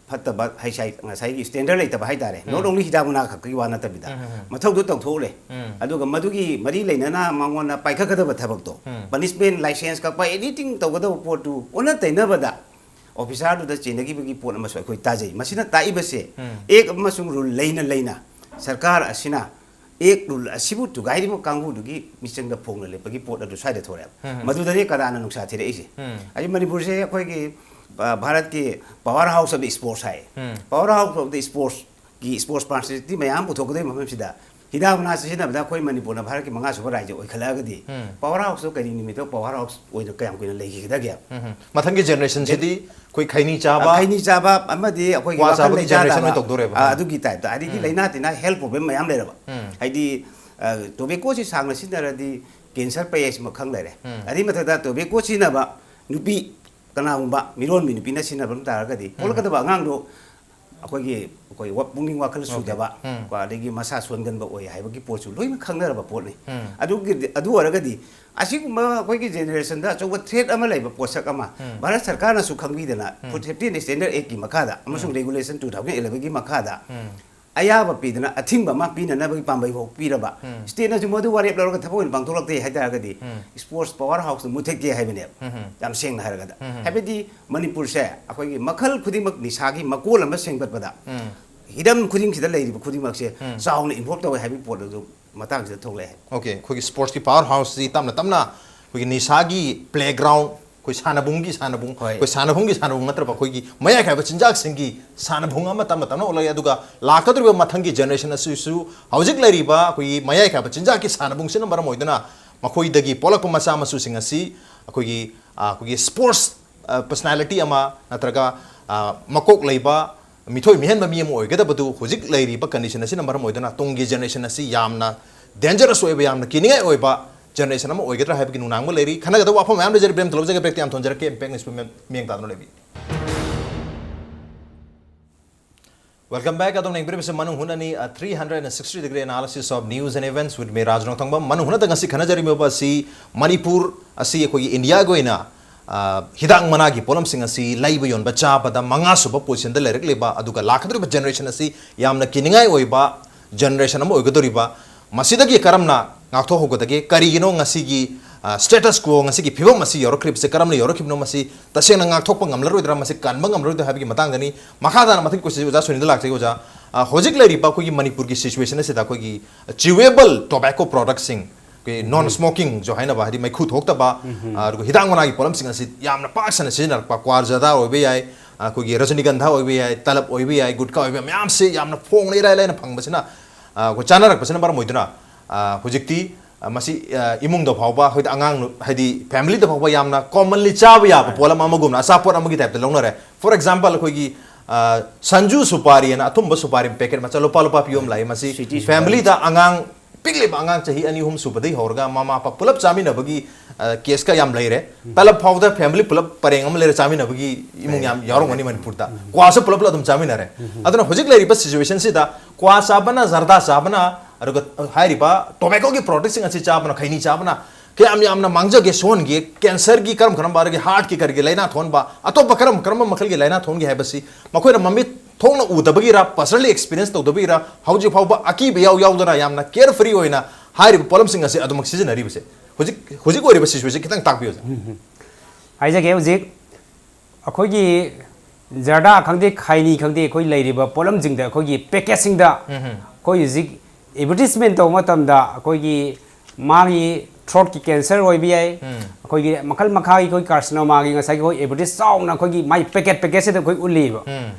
ꯐꯠꯇꯕ ꯍꯥꯏꯁꯥꯏ ꯉꯁꯥꯏꯒꯤ ꯁ꯭ꯇꯦꯟꯗꯔꯗ ꯂꯩꯇꯕ ꯍꯥꯏꯇꯥꯔꯦ꯫ ꯅꯣꯠ ꯑꯣꯡꯂꯤ ꯍꯤꯗꯥꯛ ꯃꯅꯥ ꯈꯛꯀꯤ ꯋꯥ ꯅꯠꯇꯕꯤꯗ ꯃꯊꯧꯗꯣ ꯇꯧꯊꯣꯛꯎꯔꯦ꯫ ꯑꯗꯨꯒ ꯃꯗꯨꯒꯤ ꯃꯔꯤ ꯂꯩꯅꯅ ꯃꯉꯣꯟꯗ ꯄꯥꯏꯈꯠꯀꯗꯕ ꯊꯕꯛꯇꯣ, ꯄꯅꯤꯁꯃꯦꯟ, ꯂꯥꯏꯁꯦꯟꯁ ꯀꯛꯄ, ꯑꯦꯅꯤꯊꯤꯡ ꯇꯧꯒꯗꯕ ꯄꯣꯠꯇꯨ ꯑꯣꯟꯅ ꯇꯩꯅꯕꯗ ꯑꯣꯐꯤꯁꯥꯔꯗꯨꯗ ꯆꯦꯟꯅꯈꯤꯕꯒꯤ ꯄꯣꯠ ꯑꯃꯁꯨ ꯑꯩꯈꯣꯏ ꯇꯥꯖꯩ꯫ ꯃꯁꯤꯅ ꯇꯥꯛꯏꯕꯁꯦ ꯑꯦꯛ ꯑꯃꯁꯨꯡ ꯔꯨꯜ ꯂꯩꯅ ꯂꯩꯅ ꯁꯔꯀꯥꯔ ꯑꯁꯤꯅ ꯑꯦꯛ ꯔꯨꯜ ꯑꯁꯤꯕꯨ ꯊꯨꯒꯥꯏꯔꯤꯕ ꯀꯥꯡꯕꯨꯗꯨꯒꯤ ꯃꯤꯆꯪꯗ ꯐꯣꯡꯅ ꯂꯦꯞꯄꯒꯤ ꯄꯣꯠ ꯑꯗꯨ ꯁ꯭ꯋꯥꯏꯗ ꯊꯣꯔꯛꯑꯦꯕ꯫ ꯃꯗꯨꯗꯅꯤ ꯀꯅꯥꯅ ꯅꯨꯡꯁꯥ ꯊꯤꯔꯛꯏꯁꯦ꯫ ꯑꯩ ꯃꯅꯤꯄꯨꯔꯁꯦ ꯑꯩꯈꯣꯏꯒꯤ, ꯑ, ꯚꯥꯔꯠꯀꯤ power house of the sports high. Power house of the sportsꯀꯤ sports personality ꯃꯌꯥꯝ ꯄꯨꯊꯣꯛꯀꯗꯣꯏ ꯃꯐꯝꯁꯤꯗ ꯍꯤꯗꯥꯛ ꯃꯅꯥ ꯁꯤꯖꯤꯟꯅꯕꯗ ꯑꯩꯈꯣꯏ ꯃꯅꯤꯄꯨꯔꯅ ꯚꯥꯔꯠꯀꯤ ꯃꯉꯥ ꯁꯨꯕ ꯔꯥꯏꯖ꯭ꯌ ꯑꯣꯏꯈꯠꯂꯛꯑꯒꯗꯤ power houseꯇꯣ ꯀꯔꯤ ꯅꯨꯃꯤꯠꯇ power house ꯑꯣꯏꯅ ꯀꯌꯥꯝ ꯀꯨꯏꯅ ꯂꯩꯈꯤꯒꯗꯒꯦ? ꯃꯊꯪꯒꯤ ꯖꯦꯅꯦꯔꯦꯁꯟꯁꯤꯗꯤ ꯑꯩꯈꯣꯏ ꯈꯩꯅꯤ ꯆꯥꯕ, ꯈꯩꯅꯤ ꯆꯥꯕ ꯑꯃꯗꯤ ꯑꯩꯈꯣꯏꯒꯤ ꯀ꯭ꯋꯥ ꯋꯥꯈꯜ ꯆꯥꯕꯒꯤ ꯂꯩꯖꯥꯗꯕ, ꯖꯦꯅꯦꯔꯦꯁꯟ ꯑꯣꯏꯅ ꯇꯧꯗꯣꯔꯦꯕ꯫ ꯑ, ꯑꯗꯨꯒꯤ ꯇꯥꯏꯞꯇ ꯑꯗꯒꯤ ꯂꯥꯏꯅꯥ ꯇꯤꯟꯅꯥ ꯍꯦꯜꯊ ꯄ꯭ꯔꯣꯕ꯭ꯂꯦꯝ ꯃꯌꯥꯝ ꯂꯩꯔꯕ꯫ ꯍꯥꯏꯗꯤ ꯇꯣꯕꯦꯀꯣꯁꯤ ꯁꯥꯡꯅ ꯁꯤꯖꯤꯟꯅꯔꯗꯤ ꯀꯦꯟꯁꯔ ꯄꯛꯑꯦ ꯁꯤꯃ ꯈꯪ ꯂꯩꯔꯦ꯫ ꯑꯗꯨꯏ ꯃꯊꯛꯇ ꯇꯣꯕꯦꯀꯣ ꯁꯤꯖꯤꯟꯅꯕ ꯅꯨꯄꯤ ꯀꯅꯥꯒꯨꯝꯕ ꯃꯤꯔꯣꯟꯕꯤ ꯅꯨꯄꯤꯅ ꯁꯤꯖꯤꯟꯅꯕ ꯇꯥꯔꯒꯗꯤ ꯄꯣꯛꯂꯛꯀꯗꯕ ꯑꯉꯥꯡꯗꯣ ꯑꯩꯈꯣꯏꯒꯤ ꯑꯩꯈꯣꯏ ꯋꯥ- ꯄꯨꯛꯅꯤꯡ ꯋꯥꯈꯜ ꯁꯨꯗꯕ ꯀꯣ, ꯑꯗꯒꯤ ꯃꯁꯥ ꯁꯣꯟꯒꯟꯕ ꯑꯣꯏ ꯍꯥꯏꯕꯒꯤ ꯄꯣꯠꯁꯨ ꯂꯣꯏꯅ ꯈꯪꯅꯔꯕ ꯄꯣꯠꯅꯤ꯫ ꯑꯗꯨꯒꯤ ꯑꯗꯨ ꯑꯣꯏꯔꯒꯗꯤ ꯑꯁꯤꯒꯨꯝꯕ ꯑꯩꯈꯣꯏꯒꯤ ꯖꯦꯅꯦꯔꯦꯁꯟꯗ ꯑꯆꯧꯕ ꯊ꯭ꯔꯦꯠ ꯑꯃ ꯂꯩꯕ ꯄꯣꯠꯁꯛ ꯑꯃ ꯚꯥꯔꯠ ꯁꯔꯀꯥꯔꯅꯁꯨ ꯈꯪꯕꯤꯗꯅ ꯐꯨꯗ ꯁꯦꯐꯇꯤ ꯑꯦꯟ ꯁ꯭ꯇꯦꯟꯗꯔꯗ ꯑꯦꯛꯀꯤ ꯃꯈꯥꯗ ꯑꯃꯁꯨꯡ ꯔꯦꯒꯨꯂꯦꯁꯟ ꯇꯨ ꯊꯥꯎꯖꯟ ꯏꯂꯦꯚꯦꯟꯒꯤ ꯃꯈꯥꯗ ꯑꯌꯥꯕ ꯄꯤꯗꯅ ꯑꯊꯤꯡꯕ ꯑꯃ ꯄꯤꯅꯅꯕꯒꯤ ꯄꯥꯝꯕꯩ ꯐꯥꯎ ꯄꯤꯔꯕ ꯁ꯭ꯇꯦꯠꯅꯁꯨ ꯃꯗꯨ ꯋꯥꯔꯦꯞ ꯂꯧꯔꯒ ꯊꯕꯛ ꯑꯣꯏꯅ ꯄꯥꯡꯊꯣꯛꯂꯛꯇꯦ ꯍꯥꯏꯇꯥꯔꯒꯗꯤ sports power houseꯇꯨ ꯃꯨꯊꯠꯀꯦ ꯍꯥꯏꯕꯅꯦꯕ꯫ ꯌꯥꯝ ꯁꯦꯡꯅ ꯍꯥꯏꯔꯒꯗ ꯍꯥꯏꯕꯗꯤ ꯃꯅꯤꯄꯨꯔꯁꯦ ꯑꯩꯈꯣꯏꯒꯤ ꯃꯈꯜ ꯈꯨꯗꯤꯡꯃꯛ ꯅꯤꯁꯥꯒꯤ ꯃꯀꯣꯜ ꯑꯃ ꯁꯦꯝꯒꯠꯄꯗ ꯍꯤꯔꯝ ꯈꯨꯗꯤꯡꯁꯤꯗ ꯂꯩꯔꯤꯕ ꯈꯨꯗꯤꯡꯃꯛꯁꯦ ꯆꯥꯎꯅ ꯏꯟꯚꯣꯜꯕ ꯇꯧꯋꯦ ꯍꯥꯏꯕꯒꯤ ꯄꯣꯠ ꯑꯗꯨ ꯃꯇꯥꯡꯁꯤꯗ ꯊꯣꯛꯂꯛꯑꯦ꯫ ꯑꯣꯀꯦ, ꯑꯩꯈꯣꯏꯒꯤ sportsꯀꯤ power houseꯁꯤ ꯇꯞꯅ ꯇꯞꯅ ꯑꯩꯈꯣꯏꯒꯤ ꯅꯤꯁꯥꯒꯤ playground, ꯑꯩꯈꯣꯏ ꯁꯥꯟꯅꯕꯨꯡꯒꯤ ꯁꯥꯟꯅꯕꯨꯡ, ꯍꯣꯏ꯫ ꯑꯩꯈꯣꯏ ꯁꯥꯟꯅꯕꯨꯡꯒꯤ ꯁꯥꯟꯅꯕꯨꯡ ꯅꯠꯇ꯭ꯔꯕ ꯑꯩꯈꯣꯏꯒꯤ ꯃꯌꯥꯏ ꯀꯥꯏꯕ ꯆꯤꯟꯖꯥꯛꯁꯤꯡꯒꯤ ꯁꯥꯟꯅꯕꯨꯡ ꯑꯃ ꯇꯞꯅ ꯇꯞꯅ ꯑꯣꯜꯂꯛꯑꯦ꯫ ꯑꯗꯨꯒ ꯂꯥꯛꯀꯗꯧꯔꯤꯕ ꯃꯊꯪꯒꯤ ꯖꯦꯅꯦꯔꯦꯁꯟ ꯑꯁꯤꯁꯨ ꯍꯧꯖꯤꯛ ꯂꯩꯔꯤꯕ ꯑꯩꯈꯣꯏꯒꯤ ꯃꯌꯥꯏ ꯀꯥꯏꯕ ꯆꯤꯟꯖꯥꯛꯀꯤ ꯁꯥꯟꯅꯕꯨꯡꯁꯤꯅ ꯃꯔꯝ ꯑꯣꯏꯗꯨꯅ ꯃꯈꯣꯏꯗꯒꯤ ꯄꯣꯛꯂꯛꯄ ꯃꯆꯥ ꯃꯁꯨꯁꯤꯡ ꯑꯁꯤ ꯑꯩꯈꯣꯏꯒꯤ ꯑꯩꯈꯣꯏꯒꯤ ꯁ꯭ꯄꯣꯔꯠꯁ ꯄꯔꯁꯅꯥꯂꯤꯇꯤ ꯑꯃ ꯅꯠꯇ꯭ꯔꯒ ꯃꯀꯣꯛ ꯂꯩꯕ ꯃꯤꯊꯣꯏ ꯃꯤꯍꯦꯟꯕ ꯃꯤ ꯑꯃ ꯑꯣꯏꯒꯗꯕꯗꯨ ꯍꯧꯖꯤꯛ ꯂꯩꯔꯤꯕ ꯀꯟꯗꯤꯁꯟ ꯑꯁꯤꯅ ꯃꯔꯝ ꯑꯣꯏꯗꯨꯅ ꯇꯨꯡꯒꯤ ꯖꯦꯅꯦꯔꯦꯁꯟ ꯑꯁꯤ ꯌꯥꯝꯅ ꯗꯦꯟꯖꯔꯁ ꯑꯣꯏꯕ, ꯌꯥꯝꯅ ꯀꯤꯅꯤꯡꯉꯥꯏ ꯑꯣꯏꯕ ꯖꯦꯅꯦꯔꯦꯁꯟ ꯑꯃ ꯑꯣꯏꯒꯗ꯭ꯔꯥ ꯍꯥꯏꯕꯒꯤ ꯅꯨꯡꯅꯥꯡꯕ ꯂꯩꯔꯤ꯫ ꯈꯟꯅꯒꯗꯕ ꯋꯥꯐꯝ ꯃꯌꯥꯝ ꯂꯩꯖꯔꯤ꯫ ꯕ꯭ꯔꯦꯝ ꯊꯨꯂꯞꯖꯒꯦ ꯕ꯭ꯔꯦꯛꯇ ꯌꯥꯝ ꯊꯣꯟꯖꯔꯛꯀꯦ꯫ ꯏꯝꯄꯦꯛ ꯅ꯭ꯌꯨꯁ ꯃꯤꯌꯦꯡ ꯇꯥꯗꯨꯅ ꯂꯩꯕꯤ꯫ Welcome back. ꯑꯗꯨꯝ ꯌꯦꯡꯕꯤꯔꯤꯕꯁꯤ ꯃꯅꯨꯡ ꯍꯨꯠꯅꯅꯤ, a three hundred and sixty degree analysis of news and events with me, ꯔꯥꯖ ꯅꯣꯡꯊꯣꯡꯕꯝ꯫ ꯃꯅꯨꯡ ꯍꯨꯠꯅꯗ ꯉꯁꯤ ꯈꯟꯅꯖꯔꯤꯕ ꯑꯁꯤ ꯃꯅꯤꯄꯨꯔ ꯑꯁꯤ ꯑꯩꯈꯣꯏꯒꯤ ꯏꯟꯗꯤꯌꯥꯒꯤ ꯑꯣꯏꯅ ꯍꯤꯗꯥꯛ ꯃꯅꯥꯒꯤ ꯄꯣꯠꯂꯝꯁꯤꯡ ꯑꯁꯤ ꯂꯩꯕ ꯌꯣꯟꯕ ꯆꯥꯕꯗ ꯃꯉꯥꯁꯨꯕ ꯄꯣꯖꯤꯁꯟꯗ ꯂꯩꯔꯛꯂꯤꯕ, ꯑꯗꯨꯒ ꯂꯥꯛꯀꯗꯧꯔꯤꯕ ꯖꯦꯅꯦꯔꯦꯁꯟ ꯑꯁꯤ ꯌꯥꯝꯅ ꯀꯤꯅꯤꯡꯉꯥꯏ ꯑꯣꯏꯕ ꯖꯦꯅꯦꯔꯦꯁꯟ ꯑꯃ ꯑꯣꯏꯒꯗꯧꯔꯤꯕ, ꯃꯁꯤꯗꯒꯤ ꯀꯔꯝꯅ ꯉꯥꯛꯊꯣꯛꯍꯧꯒꯗꯒꯦ? ꯀꯔꯤꯒꯤꯅꯣ ꯉꯁꯤꯒꯤ ꯁ꯭ꯇꯦꯇꯁ ꯀ꯭ꯋꯣ, ꯉꯁꯤꯒꯤ ꯐꯤꯕꯝ ꯑꯁꯤ ꯌꯧꯔꯛꯈ꯭ꯔꯤꯕꯁꯦ? ꯀꯔꯝꯅ ꯌꯧꯔꯛꯈꯤꯕꯅꯣ? ꯃꯁꯤ ꯇꯁꯦꯡꯅ ꯉꯥꯛꯊꯣꯛꯄ ꯉꯝꯂꯔꯣꯏꯗ꯭ꯔꯥ, ꯃꯁꯤ ꯀꯟꯕ ꯉꯝꯂꯔꯣꯏꯗ꯭ꯔꯥ ꯍꯥꯏꯕꯒꯤ ꯃꯇꯥꯡꯗꯅꯤ꯫ ꯃꯈꯥ ꯇꯥꯅ ꯃꯊꯪꯒꯤ ꯀꯣꯏꯁꯟꯁꯤ ꯑꯣꯖꯥ ꯁꯨꯅꯤꯜꯗ ꯂꯥꯛꯆꯒꯦ꯫ ꯑꯣꯖꯥ, ꯍꯧꯖꯤꯛ ꯂꯩꯔꯤꯕ ꯑꯩꯈꯣꯏꯒꯤ ꯃꯅꯤꯄꯨꯔꯒꯤ ꯁꯤꯆꯨꯋꯦꯁꯟ ꯑꯁꯤꯗ ꯑꯩꯈꯣꯏꯒꯤ chewable tobacco productꯁꯤꯡ, ꯑꯩꯈꯣꯏ ꯅꯣꯟ ꯁ꯭ꯃꯣꯀꯤꯡꯁꯨ ꯍꯥꯏꯅꯕ, ꯍꯥꯏꯗꯤ ꯃꯩꯈꯨ ꯊꯣꯛꯇꯕ, ꯑꯗꯨꯒ ꯍꯤꯗꯥꯛ ꯃꯅꯥꯒꯤ ꯄꯣꯠꯂꯝꯁꯤꯡ ꯑꯁꯤ ꯌꯥꯝꯅ ꯄꯥꯛ ꯁꯟꯅ ꯁꯤꯖꯤꯟꯅꯔꯛꯄ, ꯀ꯭ꯋꯥ ꯖꯔꯗꯥ ꯑꯣꯏꯕ ꯌꯥꯏ, ꯑꯩꯈꯣꯏꯒꯤ ꯔꯖꯅꯤꯒꯟꯙꯥ ꯑꯣꯏꯕ ꯌꯥꯏ, ꯇꯂꯞ ꯑꯣꯏꯕ ꯌꯥꯏ, ꯒꯨꯠꯈꯥ ꯑꯣꯏꯕ ꯌꯥꯏ, ꯃꯌꯥꯝꯁꯦ ꯌꯥꯝꯅ ꯐꯣꯡꯅ ꯏꯔꯥꯏ ꯂꯥꯏꯅ ꯐꯪꯕꯁꯤꯅ, ꯑꯩꯈꯣꯏ ꯆꯥꯅꯔꯛꯄꯁꯤꯅ ꯃꯔꯝ ꯑꯣꯏꯗꯨꯅ, ꯍꯧꯖꯤꯛꯇꯤ ꯃꯁꯤ ꯏꯃꯨꯡꯗ ꯐꯥꯎꯕ, ꯑꯩꯈꯣꯏꯗ ꯑꯉꯥꯡ, ꯍꯥꯏꯗꯤ ꯐꯦꯃꯤꯂꯤꯗ ꯐꯥꯎꯕ ꯌꯥꯝꯅ ꯀꯣꯃꯟꯂꯤ ꯆꯥꯕ ꯌꯥꯕ ꯄꯣꯠꯂꯝ ꯑꯃꯒꯨꯝꯅ, ꯑꯆꯥꯄꯣꯠ ꯑꯃꯒꯤ ꯇꯥꯏꯞꯇ ꯂꯧꯅꯔꯦ꯫ For example, ꯑꯩꯈꯣꯏꯒꯤ ꯁꯟꯖꯨ ꯁꯨꯄꯥꯔꯤ ꯍꯥꯏꯅ ꯑꯊꯨꯝꯕ ꯁꯨꯄꯥꯔꯤ ꯄꯦꯀꯦꯠ ꯃꯆꯥ ꯂꯨꯄꯥ ꯂꯨꯄꯥ ꯄꯤꯕ ꯑꯃ ꯂꯥꯛꯏ꯫ ꯃꯁꯤ ꯐꯦꯃꯤꯂꯤꯗ ꯑꯉꯥꯡ ꯄꯤꯛꯂꯤꯕ ꯑꯉꯥꯡ ꯆꯍꯤ ꯑꯅꯤ ꯑꯍꯨꯝ ꯁꯨꯕꯗꯒꯤ ꯍꯧꯔꯒ ꯃꯃꯥ ꯃꯄꯥ ꯄꯨꯂꯞ ꯆꯥꯃꯤꯟꯅꯕꯒꯤ ꯀꯦꯁꯀ ꯌꯥꯝ ꯂꯩꯔꯦ꯫ ꯇꯂꯞ ꯐꯥꯎꯗ ꯐꯦꯃꯤꯂꯤ ꯄꯨꯂꯞ ꯄꯔꯦꯡ ꯑꯃ ꯂꯩꯔ ꯆꯥꯃꯤꯟꯅꯕꯒꯤ ꯏꯃꯨꯡ ꯌꯥꯝ ꯌꯥꯎꯔꯝꯒꯅꯤ ꯃꯅꯤꯄꯨꯔꯗ꯫ ꯀ꯭ꯋꯥꯁꯨ ꯄꯨꯂꯞ ꯄꯨꯂꯞ ꯑꯗꯨꯝ ꯆꯥꯃꯤꯟꯅꯔꯦ꯫ ꯑꯗꯨꯅ ꯍꯧꯖꯤꯛ ꯂꯩꯔꯤꯕ ꯁꯤꯆꯨꯋꯦꯁꯟꯁꯤꯗ ꯀ꯭ꯋꯥ ꯆꯥꯕꯅ, ꯖꯔꯗꯥ ꯆꯥꯕꯅ, ꯑꯗꯨꯒ ꯍꯥꯏꯔꯤꯕ ꯇꯣꯕꯦꯀꯣꯒꯤ ꯄ꯭ꯔꯣꯗꯛꯁꯤꯡ ꯑꯁꯤ ꯆꯥꯕꯅ, ꯈꯩꯅꯤ ꯆꯥꯕꯅ ꯀꯌꯥꯝ ꯌꯥꯝꯅ ꯃꯥꯡꯖꯒꯦ, ꯁꯣꯛꯍꯟꯒꯦ, ꯀꯦꯟꯁꯔꯒꯤ ꯀꯔꯝ ꯀꯔꯝꯕ, ꯑꯗꯒꯤ ꯍꯥꯔꯠꯀꯤ ꯀꯔꯤꯒꯤ ꯂꯥꯏꯅꯥ ꯊꯣꯛꯍꯟꯕ, ꯑꯇꯣꯞꯄ ꯀꯔꯝ ꯀꯔꯝꯕ ꯃꯈꯜꯒꯤ ꯂꯥꯏꯅꯥ ꯊꯣꯛꯍꯟꯒꯦ ꯍꯥꯏꯕꯁꯤ ꯃꯈꯣꯏꯅ ꯃꯃꯤꯠ ꯊꯣꯛꯅ ꯎꯗꯕꯒꯤꯔ, ꯄꯔꯁꯅꯦꯜꯂꯤ ꯑꯦꯛꯁꯄꯤꯔꯤꯌꯦꯟꯁ ꯇꯧꯗꯕꯒꯤꯔ, ꯍꯧꯖꯤꯛ ꯐꯥꯎꯕ ꯑꯀꯤꯕ ꯌꯥꯎ ꯌꯥꯎꯗꯅ ꯌꯥꯝꯅ ꯀꯦꯌꯔ ꯐ꯭ꯔꯤ ꯑꯣꯏꯅ ꯍꯥꯏꯔꯤꯕ ꯄꯣꯠꯂꯝꯁꯤꯡ ꯑꯁꯤ ꯑꯗꯨꯃꯛ ꯁꯤꯖꯤꯟꯅꯔꯤꯕꯁꯦ꯫ ꯍꯧꯖꯤꯛ ꯍꯧꯖꯤꯛ ꯑꯣꯏꯔꯤꯕ ꯁꯤꯆꯨꯋꯦꯁꯟ ꯈꯤꯇꯪ ꯇꯥꯛꯄꯤꯌꯨ, ꯁꯥꯔ꯫ ꯍꯥꯏꯖꯒꯦ꯫ ꯍꯧꯖꯤꯛ ꯑꯩꯈꯣꯏꯒꯤ ꯖꯔꯗꯥ ꯈꯪꯗꯦ, ꯈꯩꯅꯤ ꯈꯪꯗꯦ, ꯑꯩꯈꯣꯏ ꯂꯩꯔꯤꯕ ꯄꯣꯠꯂꯝꯁꯤꯡꯗ, ꯑꯩꯈꯣꯏꯒꯤ ꯄꯦꯀꯦꯠꯁꯤꯡꯗ ꯑꯩꯈꯣꯏ ꯍꯧꯖꯤꯛ ꯑꯦꯗꯚꯔꯇꯤꯁꯃꯦꯟ ꯇꯧꯕ ꯃꯇꯝꯗ ꯑꯩꯈꯣꯏꯒꯤ ꯃꯥꯒꯤ ꯊ꯭ꯔꯣꯠꯀꯤ ꯀꯦꯟꯁꯔ ꯑꯣꯏꯕ ꯌꯥꯏ, ꯑꯩꯈꯣꯏꯒꯤ ꯃꯈꯜ ꯃꯈꯥꯒꯤ ꯑꯩꯈꯣꯏ ꯀꯥꯔꯁꯤꯅꯣꯃꯥꯒꯤ ꯉꯁꯥꯏꯒꯤ ꯑꯩꯈꯣꯏ ꯑꯦꯗꯚꯔꯇꯤꯁ ꯆꯥꯎꯅ ꯑꯩꯈꯣꯏꯒꯤ ꯃꯥꯏ ꯄꯦꯀꯦꯠ ꯄꯦꯀꯦꯠꯁꯤꯗ ꯑꯩꯈꯣꯏ ꯎꯠꯂꯤꯕ꯫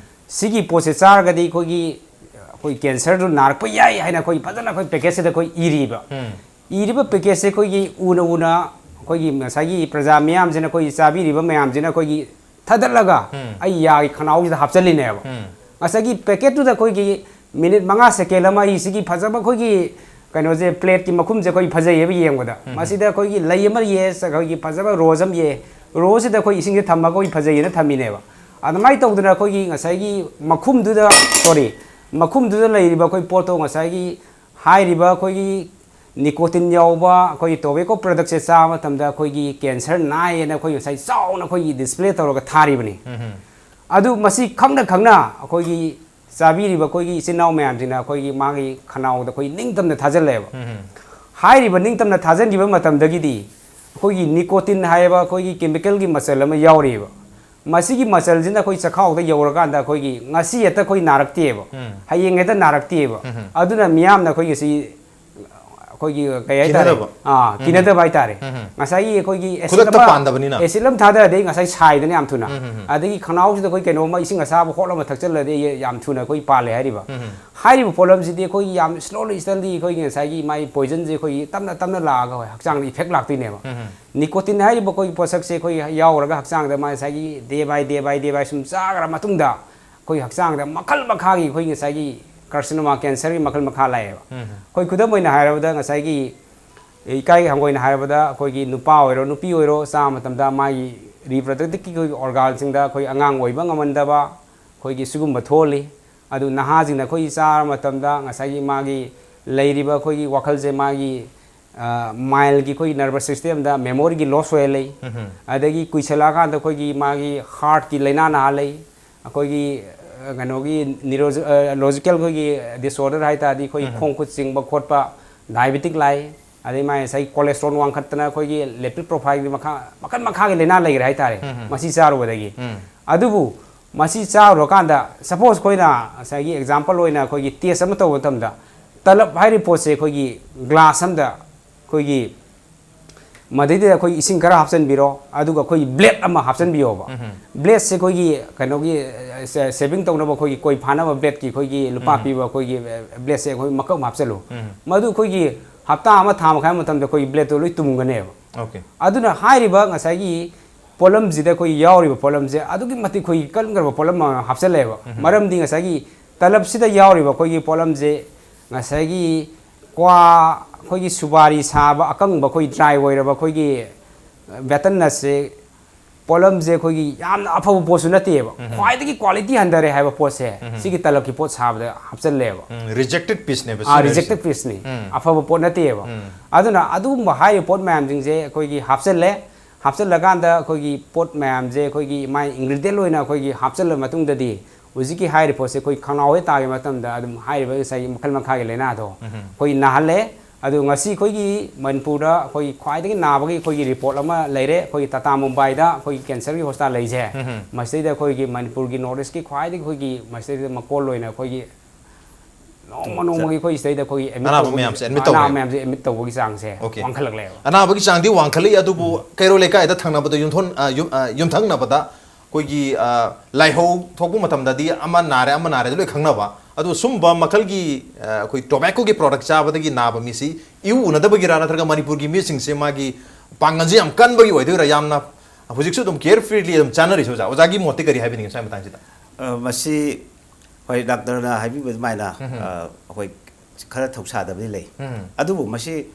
ꯁꯤꯒꯤ ꯄꯣꯠꯁꯦ ꯆꯥꯔꯒꯗꯤ ꯑꯩꯈꯣꯏꯒꯤ, ꯑꯩꯈꯣꯏ ꯀꯦꯟꯁꯔꯗꯨ ꯅꯥꯔꯛꯄ ꯌꯥꯏ ꯍꯥꯏꯅ ꯑꯩꯈꯣꯏ ꯐꯖꯅ ꯑꯩꯈꯣꯏ ꯄꯦꯀꯦꯠꯁꯤꯗ ꯑꯩꯈꯣꯏ ꯏꯔꯤꯕ꯫ ꯏꯔꯤꯕ ꯄꯦꯀꯦꯠꯁꯦ ꯑꯩꯈꯣꯏꯒꯤ ꯎꯅ ꯎꯅ ꯑꯩꯈꯣꯏꯒꯤ ꯉꯁꯥꯏꯒꯤ ꯄ꯭ꯔꯖꯥ ꯃꯤꯌꯥꯝꯁꯤꯅ, ꯑꯩꯈꯣꯏꯒꯤ ꯆꯥꯕꯤꯔꯤꯕ ꯃꯌꯥꯝꯁꯤꯅ ꯑꯩꯈꯣꯏꯒꯤ ꯊꯥꯗꯠꯂꯒ ꯎꯝ꯫ ꯑꯩ ꯌꯥꯒꯤ ꯈꯅꯥꯎꯁꯤꯗ ꯍꯥꯞꯆꯜꯂꯤꯅꯦꯕ꯫ ꯎꯝ꯫ ꯉꯁꯥꯏꯒꯤ ꯄꯦꯀꯦꯠꯇꯨꯗ ꯑꯩꯈꯣꯏꯒꯤ ꯃꯤꯅꯤꯠ ꯃꯉꯥ ꯁꯦꯀꯦꯟ ꯑꯃ ꯑꯩ ꯁꯤꯒꯤ ꯐꯖꯕ ꯑꯩꯈꯣꯏꯒꯤ ꯀꯩꯅꯣꯁꯦ, ꯄ꯭ꯂꯦꯠꯀꯤ ꯃꯈꯨꯝꯁꯦ ꯑꯩꯈꯣꯏ ꯐꯖꯩꯌꯦꯕ ꯌꯦꯡꯕꯗ꯫ ꯎꯝ꯫ ꯃꯁꯤꯗ ꯑꯩꯈꯣꯏꯒꯤ ꯂꯩ ꯑꯃ ꯌꯦ, ꯑꯩꯈꯣꯏꯒꯤ ꯐꯖꯕ ꯔꯣꯁ ꯑꯃ ꯌꯦ, ꯔꯣꯁꯁꯤꯗ ꯑꯩꯈꯣꯏ ꯏꯁꯤꯡꯁꯦ ꯊꯝꯃꯒ ꯑꯩꯈꯣꯏ ꯐꯖꯩꯌꯦꯅ ꯊꯝꯃꯤꯅꯦꯕ꯫ ꯑꯗꯨꯃꯥꯏꯅ ꯇꯧꯗꯅ ꯑꯩꯈꯣꯏꯒꯤ ꯉꯁꯥꯏꯒꯤ ꯃꯈꯨꯝꯗꯨꯗ, ꯁꯣꯔꯤ, ꯃꯈꯨꯝꯗꯨꯗ ꯂꯩꯔꯤꯕ ꯑꯩꯈꯣꯏ ꯄꯣꯠꯇꯣ, ꯉꯁꯥꯏꯒꯤ ꯍꯥꯏꯔꯤꯕ ꯑꯩꯈꯣꯏꯒꯤ ꯅꯤꯀꯣꯇꯤꯟ ꯌꯥꯎꯕ ꯑꯩꯈꯣꯏꯒꯤ ꯇꯣꯕꯦꯀꯣ ꯄ꯭ꯔꯗꯛꯁꯦ ꯆꯥꯕ ꯃꯇꯝꯗ ꯑꯩꯈꯣꯏꯒꯤ ꯀꯦꯟꯁꯔ ꯅꯥꯏꯌꯦꯅ ꯑꯩꯈꯣꯏ ꯉꯁꯥꯏ ꯆꯥꯎꯅ ꯑꯩꯈꯣꯏꯒꯤ ꯗꯤꯁꯄ꯭ꯂꯦ ꯇꯧꯔꯒ ꯊꯥꯔꯤꯕꯅꯤ꯫ ꯎꯝ꯫ ꯑꯗꯨ ꯃꯁꯤ ꯈꯪꯅ ꯈꯪꯅ ꯑꯩꯈꯣꯏꯒꯤ ꯆꯥꯕꯤꯔꯤꯕ ꯑꯩꯈꯣꯏꯒꯤ ꯏꯆꯤꯟ ꯏꯅꯥꯎ ꯃꯌꯥꯝꯁꯤꯅ ꯑꯩꯈꯣꯏꯒꯤ ꯃꯥꯒꯤ ꯈꯅꯥꯎꯗ ꯑꯩꯈꯣꯏ ꯅꯤꯡꯇꯝꯅ ꯊꯥꯖꯤꯜꯂꯦꯕ꯫ ꯎꯝ꯫ ꯍꯥꯏꯔꯤꯕ ꯅꯤꯡꯇꯝꯅ ꯊꯥꯖꯤꯟꯈꯤꯕ ꯃꯇꯝꯗꯒꯤꯗꯤ ꯑꯩꯈꯣꯏꯒꯤ ꯅꯤꯀꯣꯇꯤꯟ ꯍꯥꯏꯕ ꯑꯩꯈꯣꯏꯒꯤ ꯀꯦꯃꯤꯀꯦꯜꯒꯤ ꯃꯆꯜ ꯑꯃ ꯌꯥꯎꯔꯤꯑꯕ꯫ ꯃꯁꯤꯒꯤ ꯃꯆꯜꯁꯤꯅ ꯑꯩꯈꯣꯏ ꯆꯈꯥꯎꯗ ꯌꯧꯔꯀꯥꯟꯗ ꯑꯩꯈꯣꯏꯒꯤ ꯉꯁꯤ ꯍꯦꯛꯇ ꯑꯩꯈꯣꯏ ꯅꯥꯔꯛꯇꯦꯕ꯫ ꯎꯝ꯫ ꯍꯌꯦꯡ ꯍꯦꯛꯇ ꯅꯥꯔꯛꯇꯦꯕ꯫ ꯎꯝ꯫ ꯑꯗꯨꯅ ꯃꯤꯌꯥꯝꯅ ꯑꯩꯈꯣꯏꯒꯤ ꯁꯤ ꯑꯩꯈꯣꯏꯒꯤ ꯀꯩ ꯍꯥꯏꯇꯥꯔꯦ? ꯀꯤꯅꯗꯕ꯫ ꯑꯥ, ꯎꯝ꯫ ꯀꯤꯅꯗꯕ ꯍꯥꯏꯇꯥꯔꯦ꯫ ꯎꯝ꯫ ꯉꯁꯥꯏꯒꯤ ꯑꯩꯈꯣꯏꯒꯤ acid ꯈꯨꯗꯛꯇ ꯑꯃ, ꯄꯥꯟꯗꯕꯅꯤꯅ꯫ acid ꯑꯃ ꯊꯥꯗꯔꯗꯤ ꯉꯁꯥꯏ ꯁꯥꯏꯗꯅ ꯌꯥꯝ ꯊꯨꯅ꯫ ꯎꯝ, ꯎꯝ, ꯎꯝ꯫ ꯑꯗꯒꯤ ꯈꯅꯥꯎꯁꯤꯗ ꯑꯩꯈꯣꯏ ꯀꯩꯅꯣꯝꯃ ꯏꯁꯤꯡ ꯑꯁꯥꯕ ꯍꯣꯠ ꯑꯃ ꯊꯛꯆꯜꯂꯗꯤ ꯌꯥꯝ ꯊꯨꯅ ꯑꯩꯈꯣꯏ ꯄꯥꯜꯂꯦ ꯍꯥꯏꯔꯤꯕ꯫ ꯎꯝ꯫ ꯍꯥꯏꯔꯤꯕ ꯄꯣꯠꯂꯝꯁꯤꯗꯤ ꯑꯩꯈꯣꯏꯒꯤ ꯌꯥꯝ slowly, steadily ꯑꯩꯈꯣꯏꯒꯤ ꯉꯁꯥꯏꯒꯤ ꯃꯥꯒꯤ poisonꯁꯦ ꯑꯩꯈꯣꯏꯒꯤ ꯇꯞꯅ ꯇꯞꯅ ꯂꯥꯛꯑꯒ ꯍꯣꯏ ꯍꯛꯆꯥꯡꯗ effect ꯂꯥꯛꯇꯣꯏꯅꯦꯕ꯫ ꯎꯝ꯫ Nicotine ꯍꯥꯏꯔꯤꯕ ꯑꯩꯈꯣꯏꯒꯤ ꯄꯣꯠꯁꯛꯁꯦ ꯑꯩꯈꯣꯏ ꯌꯥꯎꯔꯒ ꯍꯛꯆꯥꯡꯗ ꯃꯥ ꯉꯁꯥꯏꯒꯤ day by day by day by ꯁꯨꯝ ꯆꯥꯈ꯭ꯔ ꯃꯇꯨꯡꯗ ꯑꯩꯈꯣꯏ ꯍꯛꯆꯥꯡꯗ ꯃꯈꯜ ꯃꯈꯥꯒꯤ ꯑꯩꯈꯣꯏ ꯉꯁꯥꯏꯒꯤ carcinoma cancerꯒꯤ ꯃꯈꯜ ꯃꯈꯥ ꯂꯥꯛꯑꯦꯕ꯫ ꯎꯝ꯫ ꯑꯩꯈꯣꯏ ꯈꯨꯗꯝ ꯑꯣꯏꯅ ꯍꯥꯏꯔꯕꯗ ꯉꯁꯥꯏꯒꯤ ꯏꯀꯥꯏ ꯍꯪꯒꯣꯏꯅ ꯍꯥꯏꯔꯕꯗ ꯑꯩꯈꯣꯏꯒꯤ ꯅꯨꯄꯥ ꯑꯣꯏꯔꯣ ꯅꯨꯄꯤ ꯑꯣꯏꯔꯣ ꯆꯥꯕ ꯃꯇꯝꯗ ꯃꯥꯒꯤ reproductiveꯀꯤ ꯑꯩꯈꯣꯏꯒꯤ organꯁꯤꯡꯗ ꯑꯩꯈꯣꯏ ꯑꯉꯥꯡ ꯑꯣꯏꯕ ꯉꯝꯍꯟꯗꯕ ꯑꯩꯈꯣꯏꯒꯤ ꯁꯤꯒꯨꯝꯕ ꯊꯣꯛꯍꯜꯂꯤ꯫ ꯑꯗꯨ ꯅꯍꯥꯁꯤꯡꯅ ꯑꯩꯈꯣꯏꯒꯤ ꯆꯥꯔ ꯃꯇꯝꯗ ꯉꯁꯥꯏꯒꯤ ꯃꯥꯒꯤ ꯂꯩꯔꯤꯕ ꯑꯩꯈꯣꯏꯒꯤ ꯋꯥꯈꯜꯁꯦ ꯃꯥꯒꯤ, ꯑ, mindꯒꯤ ꯑꯩꯈꯣꯏꯒꯤ nervous systemꯗ memoryꯒꯤ loss ꯑꯣꯏꯍꯜꯂꯤ꯫ ꯎꯝ꯫ ꯑꯗꯒꯤ ꯀꯨꯏꯁꯜꯂꯛꯑꯀꯥꯟꯗ ꯑꯩꯈꯣꯏꯒꯤ ꯃꯥꯒꯤ heartꯀꯤ ꯂꯥꯏꯅꯥ ꯅꯥꯍꯜꯂꯤ꯫ ꯑꯩꯈꯣꯏꯒꯤ, ꯑ, ꯀꯩꯅꯣꯒꯤ neuro-, ꯑ, logical ꯑꯩꯈꯣꯏꯒꯤ disorder ꯍꯥꯏ ꯇꯥꯔꯗꯤ ꯑꯩꯈꯣꯏꯒꯤ ꯎꯝ꯫ ꯈꯣꯡ ꯈꯨꯠ ꯆꯤꯡꯕ ꯈꯣꯠꯄ, diabetic ꯂꯥꯛꯏ꯫ ꯑꯗꯩ ꯃꯥꯒꯤ ꯉꯁꯥꯏꯒꯤ cholesterol ꯋꯥꯡꯈꯠꯇꯅ ꯑꯩꯈꯣꯏꯒꯤ lipid profileꯒꯤ ꯃꯈꯥ, ꯃꯈꯜ ꯃꯈꯥꯒꯤ ꯂꯥꯏꯅꯥ ꯂꯩꯈ꯭ꯔꯦ ꯍꯥꯏꯇꯥꯔꯦ꯫ ꯎꯝ꯫ ꯃꯁꯤ ꯆꯥꯔꯨꯕꯗꯒꯤ꯫ ꯎꯝ꯫ ꯑꯗꯨꯕꯨ ꯃꯁꯤ ꯆꯥꯔꯨꯔꯀꯥꯟꯗ suppose ꯑꯩꯈꯣꯏꯅ ꯉꯁꯥꯏꯒꯤ example ꯑꯣꯏꯅ ꯑꯩꯈꯣꯏꯒꯤ test ꯑꯃ ꯇꯧꯕ ꯃꯇꯝꯗ ꯇꯂꯞ ꯍꯥꯏꯔꯤꯕ ꯄꯣꯠꯁꯦ ꯑꯩꯈꯣꯏꯒꯤ glass ꯑꯃꯗ ꯑꯩꯈꯣꯏꯒꯤ ꯃꯗꯩꯗ ꯑꯩꯈꯣꯏ ꯏꯁꯤꯡ ꯈꯔ ꯍꯥꯞꯆꯤꯟꯕꯤꯔꯣ, ꯑꯗꯨꯒ ꯑꯩꯈꯣꯏ blade ꯑꯃ ꯍꯥꯞꯆꯤꯟꯕꯤꯌꯣꯕ꯫ ꯎꯝ꯫ Bladeꯁꯦ ꯑꯩꯈꯣꯏꯒꯤ ꯀꯩꯅꯣꯒꯤ, ꯑ, shaving ꯇꯧꯅꯕ ꯑꯩꯈꯣꯏꯒꯤ ꯀꯣꯏ ꯐꯥꯅꯕ bladeꯀꯤ ꯑꯩꯈꯣꯏꯒꯤ ꯂꯨꯄꯥ ꯎꯝ꯫ ꯄꯤꯕ ꯑꯩꯈꯣꯏꯒꯤ, ꯑ, bladeꯁꯦ ꯑꯩꯈꯣꯏ ꯃꯀꯛ ꯑꯃ ꯍꯥꯞꯆꯤꯜꯂꯨ꯫ ꯎꯝ꯫ ꯃꯗꯨ ꯑꯩꯈꯣꯏꯒꯤ ꯍꯞꯇꯥ ꯑꯃ ꯊꯥ ꯃꯈꯥꯏ ꯃꯇꯝꯗ ꯑꯩꯈꯣꯏꯒꯤ ꯕ꯭ꯂꯦꯗꯇꯣ ꯂꯣꯏ ꯇꯨꯝꯒꯅꯦꯕ꯫ ꯑꯣꯀꯦ꯫ ꯑꯗꯨꯅ ꯍꯥꯏꯔꯤꯕ ꯉꯁꯥꯏꯒꯤ ꯄꯣꯠꯂꯝꯁꯤꯗ ꯑꯩꯈꯣꯏ ꯌꯥꯎꯔꯤꯕ ꯄꯣꯠꯂꯝꯁꯦ ꯑꯗꯨꯛꯀꯤ ꯃꯇꯤꯛ ꯑꯩꯈꯣꯏꯒꯤ ꯀꯟꯈ꯭ꯔꯕ ꯄꯣꯠꯂꯝ ꯑꯃ ꯍꯥꯞꯆꯜꯂꯦꯕ꯫ ꯃꯔꯝꯗꯤ ꯉꯁꯥꯏꯒꯤ ꯇꯂꯞꯁꯤꯗ ꯌꯥꯎꯔꯤꯕ ꯑꯩꯈꯣꯏꯒꯤ ꯄꯣꯠꯂꯝꯁꯦ ꯉꯁꯥꯏꯒꯤ ꯀ꯭ꯋꯥ, ꯑꯩꯈꯣꯏꯒꯤ ꯁꯨꯕꯥꯔꯤ ꯁꯥꯕ ꯑꯀꯪꯕ, ꯑꯩꯈꯣꯏ ꯗ꯭ꯔꯥꯏ ꯑꯣꯏꯔꯕ ꯑꯩꯈꯣꯏꯒꯤ ꯕꯦꯇꯟꯅꯠꯁꯦ, ꯄꯣꯠꯂꯝꯁꯦ ꯑꯩꯈꯣꯏꯒꯤ ꯌꯥꯝꯅ ꯑꯐꯕ ꯄꯣꯠꯁꯨ ꯅꯠꯇꯦꯕ꯫ ꯈ꯭ꯋꯥꯏꯗꯒꯤ ꯀ꯭ꯋꯥꯂꯤꯇꯤ ꯍꯟꯊꯔꯦ ꯍꯥꯏꯕ ꯄꯣꯠꯁꯦ ꯁꯤꯒꯤ ꯇꯂꯞꯀꯤ ꯄꯣꯠ ꯁꯥꯕꯗ ꯍꯥꯞꯆꯜꯂꯦꯕ꯫ ꯔꯤꯖꯦꯛꯇꯦꯠ ꯄꯤꯁꯅꯦꯕ ꯑꯥ, ꯔꯤꯖꯦꯛꯇꯦꯠ ꯄꯤꯁꯅꯤ꯫ ꯑꯐꯕ ꯄꯣꯠ ꯅꯠꯇꯦꯕ꯫ ꯑꯗꯨꯅ ꯑꯗꯨꯒꯨꯝꯕ ꯍꯥꯏꯔꯤꯕ ꯄꯣꯠ ꯃꯌꯥꯝꯁꯤꯡꯁꯦ ꯑꯩꯈꯣꯏꯒꯤ ꯍꯥꯞꯆꯜꯂꯦ꯫ ꯍꯥꯞꯆꯜꯂꯀꯥꯟꯗ ꯑꯩꯈꯣꯏꯒꯤ ꯄꯣꯠ ꯃꯌꯥꯝꯁꯦ ꯑꯩꯈꯣꯏꯒꯤ ꯃꯥꯏ ꯏꯟꯒ꯭ꯔꯤꯗꯤꯌꯦꯟ ꯑꯣꯏꯅ ꯑꯩꯈꯣꯏꯒꯤ ꯍꯥꯞꯆꯜꯂ ꯃꯇꯨꯡꯗꯗꯤ ꯍꯧꯖꯤꯛꯀꯤ ꯍꯥꯏꯔꯤꯕ ꯄꯣꯠꯁꯦ ꯑꯩꯈꯣꯏ ꯈꯅꯥꯎ ꯍꯦꯛ ꯇꯥꯈꯤꯕ ꯃꯇꯝꯗ ꯑꯗꯨꯝ ꯍꯥꯏꯔꯤꯕ ꯉꯁꯥꯏꯒꯤ ꯃꯈꯜ ꯃꯈꯥꯒꯤ ꯂꯥꯏꯅꯥꯗꯣ ꯑꯩꯈꯣꯏ ꯅꯥꯍꯜꯂꯦ꯫ ꯑꯗꯨ ꯉꯁꯤ ꯑꯩꯈꯣꯏꯒꯤ ꯃꯅꯤꯄꯨꯔꯗ ꯑꯩꯈꯣꯏꯒꯤ ꯈ꯭ꯋꯥꯏꯗꯒꯤ ꯅꯥꯕꯒꯤ ꯑꯩꯈꯣꯏꯒꯤ ꯔꯤꯄꯣꯔꯠ ꯑꯃ ꯂꯩꯔꯦ꯫ ꯑꯩꯈꯣꯏꯒꯤ ꯇꯥꯇꯥ ꯃꯨꯝꯕꯥꯏꯗ ꯑꯩꯈꯣꯏꯒꯤ ꯀꯦꯟꯁꯔꯒꯤ ꯍꯣꯁꯄꯤꯇꯥꯜ ꯂꯩꯁꯦ꯫ ꯃꯁꯤꯗꯩꯗ ꯑꯩꯈꯣꯏꯒꯤ ꯃꯅꯤꯄꯨꯔꯒꯤ ꯅꯣꯔꯠ ꯏꯁꯀꯤ ꯈ꯭ꯋꯥꯏꯗꯒꯤ ꯑꯩꯈꯣꯏꯒꯤ ꯃꯁꯤꯗꯩꯗ ꯃꯀꯣꯜ ꯑꯣꯏꯅ ꯑꯩꯈꯣꯏꯒꯤ ꯅꯣꯡꯃ ꯅꯣꯡꯃꯒꯤ ꯑꯩꯈꯣꯏ ꯁꯤꯗꯩꯗ ꯑꯩꯈꯣꯏꯒꯤ admit ꯑꯅꯥꯕ ꯇꯧꯕꯒꯤ ꯃꯌꯥꯝꯁꯦ admit ꯑꯅꯥꯕ ꯇꯧꯔꯦꯕ꯫ ꯃꯌꯥꯝꯁꯦ ꯑꯦꯗꯃꯤꯠ ꯇꯧꯕꯒꯤ ꯆꯥꯡꯁꯦ ꯑꯣꯀꯦ꯫ ꯋꯥꯡꯈꯠꯂꯛꯂꯦꯕ꯫ ꯑꯅꯥꯕꯒꯤ ꯆꯥꯡꯗꯤ ꯋꯥꯡꯈꯠꯂꯛꯏ, ꯑꯗꯨꯕꯨ ꯀꯩꯔꯣꯜ ꯂꯩꯀꯥꯏꯗ ꯊꯪꯅꯕꯗ ꯌꯨꯝꯊꯣꯟ-, ꯑ, ꯌꯨꯝ-, ꯑ, ꯌꯨꯝꯊꯪꯅꯕꯗ ꯑꯩꯈꯣꯏꯒꯤ, ꯑ, ꯂꯥꯏꯍꯧ ꯊꯣꯛꯄ ꯃꯇꯝꯗꯗꯤ ꯑꯃ ꯅꯥꯔꯦ, ꯑꯃ ꯅꯥꯔꯦ ꯑꯗꯨ ꯂꯣꯏ ꯈꯪꯅꯕ꯫ ꯑꯗꯣ ꯁꯨꯝꯕ ꯃꯈꯜꯒꯤ, ꯑ, ꯑꯩꯈꯣꯏ ꯇꯣꯕꯦꯀꯣꯒꯤ ꯄ꯭ꯔꯣꯗꯛ ꯆꯥꯕꯗꯒꯤ ꯅꯥꯕ ꯃꯤꯁꯤ ꯏꯎ ꯎꯅꯗꯕꯒꯤꯔꯥ, ꯅꯠꯇ꯭ꯔꯒ ꯃꯅꯤꯄꯨꯔꯒꯤ ꯃꯤꯁꯤꯡꯁꯦ ꯃꯥꯒꯤ ꯄꯥꯡꯒꯜꯁꯦ ꯌꯥꯝ ꯀꯟꯕꯒꯤ ꯑꯣꯏꯗꯣꯏꯔꯥ? ꯌꯥꯝꯅ ꯍꯧꯖꯤꯛꯁꯨ ꯑꯗꯨꯝ ꯀꯦꯌꯔ ꯐ꯭ꯔꯤꯂꯤ ꯑꯗꯨꯝ ꯆꯥꯅꯔꯤꯁꯦ꯫ ꯑꯣꯖꯥ, ꯑꯣꯖꯥꯒꯤ ꯃꯣꯠꯇꯤ ꯀꯔꯤ ꯍꯥꯏꯕꯤꯅꯤꯡꯉꯤ ꯁ꯭ꯋꯥꯏ ꯃꯇꯥꯡꯁꯤꯗ? ꯑ, ꯃꯁꯤ ꯍꯣꯏ, ꯗꯥꯛꯇꯔꯅ ꯍꯥꯏꯕꯤꯕ ꯑꯗꯨꯃꯥꯏꯅ, ꯑ, ꯑꯩꯈꯣꯏ ꯈꯔ ꯊꯧꯁꯥꯗꯕꯗꯤ ꯂꯩ꯫ ꯑꯗꯨꯕꯨ ꯃꯁꯤ,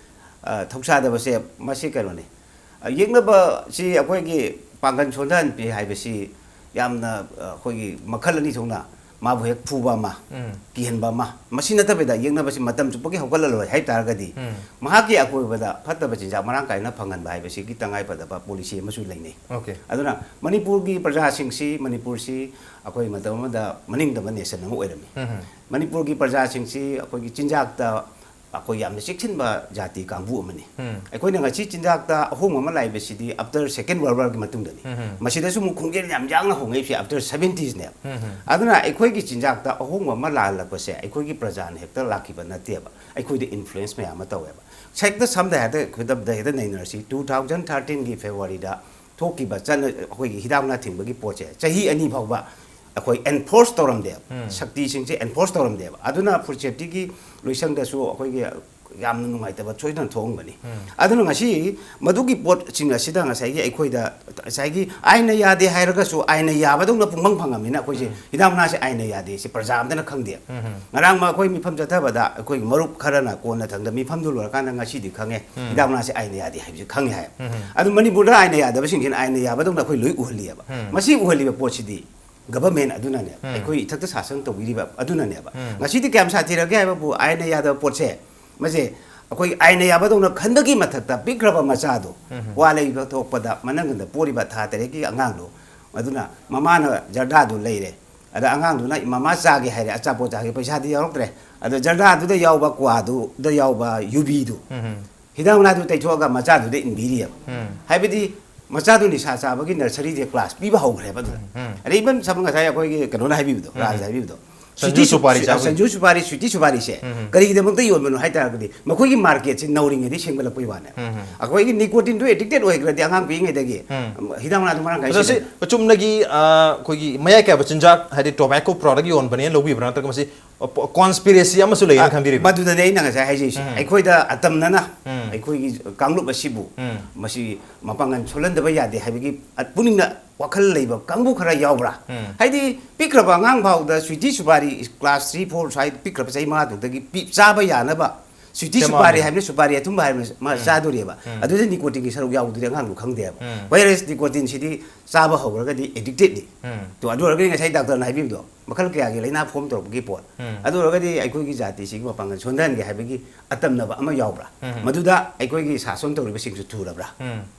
ꯑ, ꯊꯧꯁꯥꯗꯕꯁꯦ ꯃꯁꯤ ꯀꯩꯅꯣꯅꯤ꯫ ꯑ, ꯌꯦꯛꯅꯕꯁꯤ ꯑꯩꯈꯣꯏꯒꯤ ꯄꯥꯡꯒꯜ ꯁꯣꯟꯊꯍꯟꯕꯤ ꯍꯥꯏꯕꯁꯤ ꯌꯥꯝꯅ, ꯑ, ꯑꯩꯈꯣꯏꯒꯤ ꯃꯈꯜ ꯑꯅꯤ ꯊꯣꯛꯅ ꯃꯥꯕꯨ ꯍꯦꯛ ꯐꯨꯕ ꯑꯃ, ꯀꯤꯍꯟꯕ ꯑꯃ, ꯃꯁꯤ ꯅꯠꯇꯕꯤꯗ ꯌꯦꯛꯅꯕꯁꯤ ꯃꯇꯝ ꯆꯨꯞꯄꯒꯤ ꯍꯧꯒꯠꯂꯔꯣꯏ ꯍꯥꯏ ꯇꯥꯔꯒꯗꯤ ꯃꯍꯥꯛꯀꯤ ꯑꯀꯣꯏꯕꯗ ꯐꯠꯇꯕ ꯆꯤꯟꯖꯥꯛ ꯃꯔꯥꯡ ꯀꯥꯏꯅ ꯐꯪꯍꯟꯕ ꯍꯥꯏꯕꯁꯤꯒꯤ ꯇꯉꯥꯏꯐꯗꯕ ꯄꯣꯂꯤꯁꯤ ꯑꯃꯁꯨ ꯂꯩꯅꯩ꯫ ꯑꯣꯀꯦ꯫ ꯑꯗꯨꯅ ꯃꯅꯤꯄꯨꯔꯒꯤ ꯄ꯭ꯔꯖꯥꯁꯤꯡꯁꯤ, ꯃꯅꯤꯄꯨꯔꯁꯤ ꯑꯩꯈꯣꯏ ꯃꯇꯝ ꯑꯃꯗ ꯃꯅꯤꯡ ꯇꯝꯕ ꯅꯦꯁꯟ ꯑꯃ ꯑꯣꯏꯔꯝꯃꯤ꯫ ꯃꯅꯤꯄꯨꯔꯒꯤ ꯄ꯭ꯔꯖꯥꯁꯤꯡꯁꯤ ꯑꯩꯈꯣꯏꯒꯤ ꯆꯤꯟꯖꯥꯛꯇ ꯑꯩꯈꯣꯏ ꯌꯥꯝꯅ ꯆꯦꯛꯁꯤꯟꯕ ꯖꯥꯇꯤ ꯀꯥꯡꯕꯨ ꯑꯃꯅꯤ꯫ ꯑꯩꯈꯣꯏꯅ ꯉꯁꯤ ꯆꯤꯟꯖꯥꯛꯇ ꯑꯍꯣꯡꯕ ꯑꯃ ꯂꯥꯛꯏꯕꯁꯤꯗꯤ after Second World War ꯒꯤ ꯃꯇꯨꯡꯗꯅꯤ꯫ ꯃꯁꯤꯗꯁꯨ ꯑꯃꯨꯛ ꯈꯣꯡꯖꯦꯜ ꯌꯥꯝ ꯌꯥꯡꯅ ꯍꯣꯡꯉꯛꯏꯁꯦ after seventies ꯅꯦꯕ꯫ ꯑꯗꯨꯅ ꯑꯩꯈꯣꯏꯒꯤ ꯆꯤꯟꯖꯥꯛꯇ ꯑꯍꯣꯡꯕ ꯑꯃ ꯂꯥꯛꯍꯜꯂꯛꯄꯁꯦ ꯑꯩꯈꯣꯏꯒꯤ ꯄ꯭ꯔꯖꯥꯅ ꯍꯦꯛꯇ ꯂꯥꯛꯈꯤꯕ ꯅꯠꯇꯦꯕ, ꯑꯩꯈꯣꯏꯗ ꯏꯟꯐ꯭ꯂꯨꯌꯦꯟꯁ ꯃꯌꯥꯝ ꯑꯃ ꯇꯧꯋꯦꯕ꯫ ꯍꯦꯛꯇ ꯁꯝꯅ ꯍꯥꯏꯔꯕꯗ ꯈꯨꯗꯝꯗ ꯍꯦꯛꯇ ꯅꯩꯅꯔꯁꯤ, two thousand thirteen ꯒꯤ February ꯗ ꯊꯣꯛꯈꯤꯕ ꯆꯠꯅ-, ꯑꯩꯈꯣꯏꯒꯤ ꯍꯤꯗꯥꯛ ꯅꯥꯊꯤꯡꯕꯒꯤ ꯄꯣꯠꯁꯦ ꯆꯍꯤ ꯑꯅꯤ ꯐꯥꯎꯕ ꯑꯩꯈꯣꯏ ꯑꯦꯟꯐꯣꯔꯁ ꯇꯧꯔꯝꯗꯦꯕ, ꯁꯛꯇꯤꯁꯤꯡꯁꯦ ꯑꯦꯟꯐꯣꯔꯁ ꯇꯧꯔꯝꯗꯦꯕ꯫ ꯑꯗꯨꯅ ꯐꯨꯗ ꯁꯦꯐꯇꯤꯒꯤ ꯂꯣꯏꯁꯪꯗꯁꯨ ꯑꯩꯈꯣꯏꯒꯤ ꯌꯥꯝꯅ ꯅꯨꯡꯉꯥꯏꯇꯕ ꯁꯣꯏꯗꯅ ꯊꯣꯛꯑꯝꯒꯅꯤ꯫ ꯑꯗꯨꯅ ꯉꯁꯤ ꯃꯗꯨꯒꯤ ꯄꯣꯠꯁꯤꯡ ꯑꯁꯤꯗ ꯉꯁꯥꯏꯒꯤ ꯑꯩꯈꯣꯏꯗ, ꯉꯁꯥꯏꯒꯤ ꯑꯥꯏꯟꯅ ꯌꯥꯗꯦ ꯍꯥꯏꯔꯒꯁꯨ ꯑꯥꯏꯟꯅ ꯌꯥꯕꯗꯧꯅ ꯄꯨꯡꯐꯪ ꯐꯪꯉꯕꯅꯤꯅ ꯑꯩꯈꯣꯏꯁꯦ ꯍꯤꯗꯥꯛ ꯃꯅꯥꯁꯦ ꯑꯥꯏꯟꯅ ꯌꯥꯗꯦ, ꯁꯤ ꯄ꯭ꯔꯖꯥ ꯑꯝꯇꯅ ꯈꯪꯗꯦ꯫ ꯉꯔꯥꯡ ꯑꯩꯈꯣꯏ ꯃꯤꯐꯝ ꯆꯠꯊꯕꯗ ꯑꯩꯈꯣꯏꯒꯤ ꯃꯔꯨꯞ ꯈꯔꯅ ꯀꯣꯟꯅ ꯊꯪꯗ ꯃꯤꯐꯝꯗꯨ ꯂꯣꯏꯔꯀꯥꯟꯗ ꯉꯁꯤꯗꯤ ꯈꯪꯉꯦ, ꯍꯤꯗꯥꯛ ꯃꯅꯥꯁꯦ ꯑꯥꯏꯟꯅ ꯌꯥꯗꯦ ꯍꯥꯏꯕꯁꯤ ꯈꯪꯉꯦ ꯍꯥꯏ꯫ ꯑꯗꯨ ꯃꯅꯤꯄꯨꯔꯗ ꯑꯥꯏꯟꯅ ꯌꯥꯗꯕꯁꯤꯡꯁꯤꯅ ꯑꯥꯏꯟꯅ ꯌꯥꯕꯗꯧꯅ ꯑꯩꯈꯣꯏ ꯂꯣꯏ ꯎꯍꯜꯂꯤꯑꯕ꯫ ꯃꯁꯤ ꯎꯍꯜꯂꯤꯕ ꯄꯣꯠꯁꯤꯗꯤ ꯒꯚꯔꯟꯃꯦꯟ ꯑꯗꯨꯅꯅꯦꯕ, ꯑꯩꯈꯣꯏ ꯏꯊꯛꯇ ꯁꯥꯁꯟ ꯇꯧꯕꯤꯔꯤꯕ ꯑꯗꯨꯅꯅꯦꯕ꯫ ꯉꯁꯤꯗꯤ ꯀꯌꯥꯝ ꯁꯥꯊꯤꯔꯒꯦ ꯍꯥꯏꯕꯕꯨ, ꯑꯥꯏꯟꯅ ꯌꯥꯗꯕ ꯄꯣꯠꯁꯦ, ꯃꯁꯦ ꯑꯩꯈꯣꯏ ꯑꯥꯏꯟꯅ ꯌꯥꯕꯗꯧꯅ ꯈꯟꯕꯒꯤ ꯃꯊꯛꯇ ꯄꯤꯛꯈ꯭ꯔꯕ ꯃꯆꯥꯗꯣ, ꯋꯥ ꯂꯩꯕ ꯊꯣꯛꯄꯗ ꯃꯅꯪꯒꯟꯗ ꯄꯣꯔꯤꯕ ꯊꯥ ꯇꯔꯦꯠꯀꯤ ꯑꯉꯥꯡꯗꯣ, ꯑꯗꯨꯅ ꯃꯃꯥꯅ ꯖꯔꯗꯥꯗꯨ ꯂꯩꯔꯦ, ꯑꯗ ꯑꯉꯥꯡꯗꯨꯅ ꯃꯃꯥ ꯆꯥꯒꯦ ꯍꯥꯏꯔꯦ, ꯑꯆꯥꯄꯣꯠ ꯆꯥꯒꯦ ꯄꯩꯁꯥꯗꯤ ꯌꯥꯎꯔꯛꯇ꯭ꯔꯦ, ꯑꯗꯣ ꯖꯔꯗꯥꯗꯨꯗ ꯌꯥꯎꯕ ꯀ꯭ꯋꯥꯗꯨꯗ ꯌꯥꯎꯕ ꯌꯨꯕꯤꯗꯨ, ꯍꯤꯗꯥꯛ ꯃꯅꯥꯗꯨ ꯇꯩꯊꯣꯛꯑꯒ ꯃꯆꯥꯗꯨꯗ ꯏꯟꯕꯤꯔꯤꯑꯕ꯫ ꯍꯥꯏꯕꯗꯤ ꯃꯆꯥꯗꯨ ꯅꯤꯁꯥ ꯆꯥꯕꯒꯤ ꯅꯔꯁꯔꯤꯗ ꯀ꯭ꯂꯥꯁ ꯄꯤꯕ ꯍꯧꯈ꯭ꯔꯦꯕ ꯑꯗꯨꯗ꯫ ꯑꯗꯩ ꯏꯚꯟ ꯁꯝ ꯉꯁꯥꯏ ꯑꯩꯈꯣꯏꯒꯤ ꯀꯩꯅꯣꯅ ꯍꯥꯏꯕꯤꯕꯗꯣ, ꯔꯥꯖꯅ ꯍꯥꯏꯕꯤꯕꯗꯣ, ꯁꯟꯖꯨ ꯁ꯭ꯋꯤꯇꯤ ꯁꯨꯄꯥꯔꯤ ꯁꯨ-, ꯆꯥꯕꯒꯤ꯫ ꯁꯟꯖꯨ ꯁꯨꯄꯥꯔꯤ, ꯁ꯭ꯋꯤꯇꯤ ꯁꯨꯄꯥꯔꯤꯁꯦ ꯀꯔꯤꯒꯤꯗꯃꯛꯇ ꯌꯣꯟꯕꯅꯣ ꯍꯥꯏ ꯇꯥꯔꯒꯗꯤ, ꯃꯈꯣꯏꯒꯤ ꯃꯥꯔꯀꯦꯠꯁꯦ ꯅꯧꯔꯤꯉꯩꯗꯒꯤ ꯁꯦꯝꯒꯠꯂꯛꯄꯩ ꯋꯥꯅꯦ꯫ ꯑꯩꯈꯣꯏꯒꯤ ꯅꯤꯀꯣꯇꯤꯟꯗꯨ ꯑꯦꯗꯤꯛꯇꯦꯠ ꯑꯣꯏꯈ꯭ꯔꯗꯤ ꯑꯉꯥꯡ ꯄꯤꯛꯏꯉꯩꯗꯒꯤ ꯍꯤꯗꯥꯛ ꯃꯅꯥꯗꯨ ꯃꯔꯥꯡ ꯀꯥꯏꯅ ꯑꯗꯣ ꯁꯤ ꯁꯤꯖꯤꯟꯅꯩ꯫ ꯑꯆꯨꯝꯅꯒꯤ, ꯑ, ꯑꯩꯈꯣꯏꯒꯤ ꯃꯌꯥꯏ ꯀꯥꯏꯕ ꯆꯤꯟꯖꯥꯛ, ꯍꯥꯏꯗꯤ ꯇꯣꯕꯥꯀꯣ ꯄ꯭ꯔꯣꯗꯛ ꯌꯣꯟꯕꯅꯦꯅ ꯂꯧꯕꯤꯕ꯭ꯔꯥ, ꯅꯠꯇ꯭ꯔꯒ ꯃꯁꯤ ꯀꯣꯟꯁꯄꯤꯔꯦꯁꯤ ꯑꯃꯁꯨ ꯂꯩꯌꯦꯅ ꯑ, ꯈꯟꯕꯤꯔꯤꯕ꯭ꯔꯥ? ꯃꯗꯨꯗꯅꯦ ꯑꯩꯅ ꯉꯁꯥꯏ ꯍꯥꯏꯖꯩꯁꯦ꯫ ꯑꯩꯈꯣꯏꯗ ꯑꯇꯝꯅꯅ ꯑꯩꯈꯣꯏꯒꯤ ꯀꯥꯡꯂꯨꯞ ꯑꯁꯤꯕꯨ ꯃꯁꯤ ꯃꯄꯥꯡꯒꯜ ꯁꯣꯜꯍꯟꯗꯕ ꯌꯥꯗꯦ ꯍꯥꯏꯕꯒꯤ ꯄꯨꯛꯅꯤꯡꯗ ꯋꯥꯈꯜ ꯂꯩꯕ ꯀꯥꯡꯕꯨ ꯈꯔ ꯌꯥꯎꯕ꯭ꯔꯥ? ꯍꯥꯏꯗꯤ ꯄꯤꯛꯈ꯭ꯔꯕ ꯑꯉꯥꯡ ꯐꯥꯎꯗ ꯁ꯭ꯋꯤꯇꯤ ꯁꯨꯄꯥꯔꯤ ꯀ꯭ꯂꯥꯁ ꯊ꯭ꯔꯤ, ꯐꯣꯔ ꯁ꯭ꯋꯥꯏꯗ ꯄꯤꯛꯈ꯭ꯔꯕ ꯆꯍꯤ ꯃꯉꯥ ꯇꯔꯨꯛꯇꯒꯤ ꯄꯤ-, ꯆꯥꯕ ꯌꯥꯅꯕ ꯁ꯭ꯋꯤꯇꯤ ꯁꯦꯝꯃꯛꯑꯕꯅꯤ꯫ ꯁꯨꯄꯥꯔꯤ ꯍꯥꯏꯕꯅ ꯁꯨꯄꯥꯔꯤ ꯑꯊꯨꯝꯕ ꯍꯥꯏꯕ ꯑꯃ ꯆꯥꯗꯣꯔꯤꯑꯕ꯫ ꯑꯗꯨꯗ ꯅꯤꯀꯣꯇꯤꯟꯒꯤ ꯁꯔꯨꯛ ꯌꯥꯎꯕꯗꯨꯗꯤ ꯑꯉꯥꯡꯗꯨ ꯈꯪꯗꯦꯕ꯫ Whereas ꯅꯤꯀꯣꯇꯤꯟꯁꯤꯗꯤ ꯆꯥꯕ ꯍꯧꯈ꯭ꯔꯒꯗꯤ ꯑꯦꯗꯤꯛꯇꯦꯠꯅꯤ꯫ ꯇꯣ, ꯑꯗꯨ ꯑꯣꯏꯔꯒꯗꯤ ꯉꯁꯥꯏ ꯗꯥꯛꯇꯔꯅ ꯍꯥꯏꯕꯤꯕꯗꯣ, ꯃꯈꯜ ꯀꯌꯥꯒꯤ ꯂꯥꯏꯅꯥ ꯐꯣꯝ ꯇꯧꯔꯛꯄꯒꯤ ꯄꯣꯠ꯫ ꯑꯗꯨ ꯑꯣꯏꯔꯒꯗꯤ ꯑꯩꯈꯣꯏꯒꯤ ꯖꯥꯇꯤꯁꯤꯒꯤ ꯃꯄꯥꯡꯒꯜ ꯁꯣꯟꯊꯍꯟꯒꯦ ꯍꯥꯏꯕꯒꯤ ꯑꯇꯝꯅꯕ ꯑꯃ ꯌꯥꯎꯕ꯭ꯔꯥ? ꯃꯗꯨꯗ ꯑꯩꯈꯣꯏꯒꯤ ꯁꯥꯁꯣꯟ ꯇꯧꯔꯤꯕꯁꯤꯡꯁꯨ ꯊꯨꯔꯕ꯭ꯔꯥ?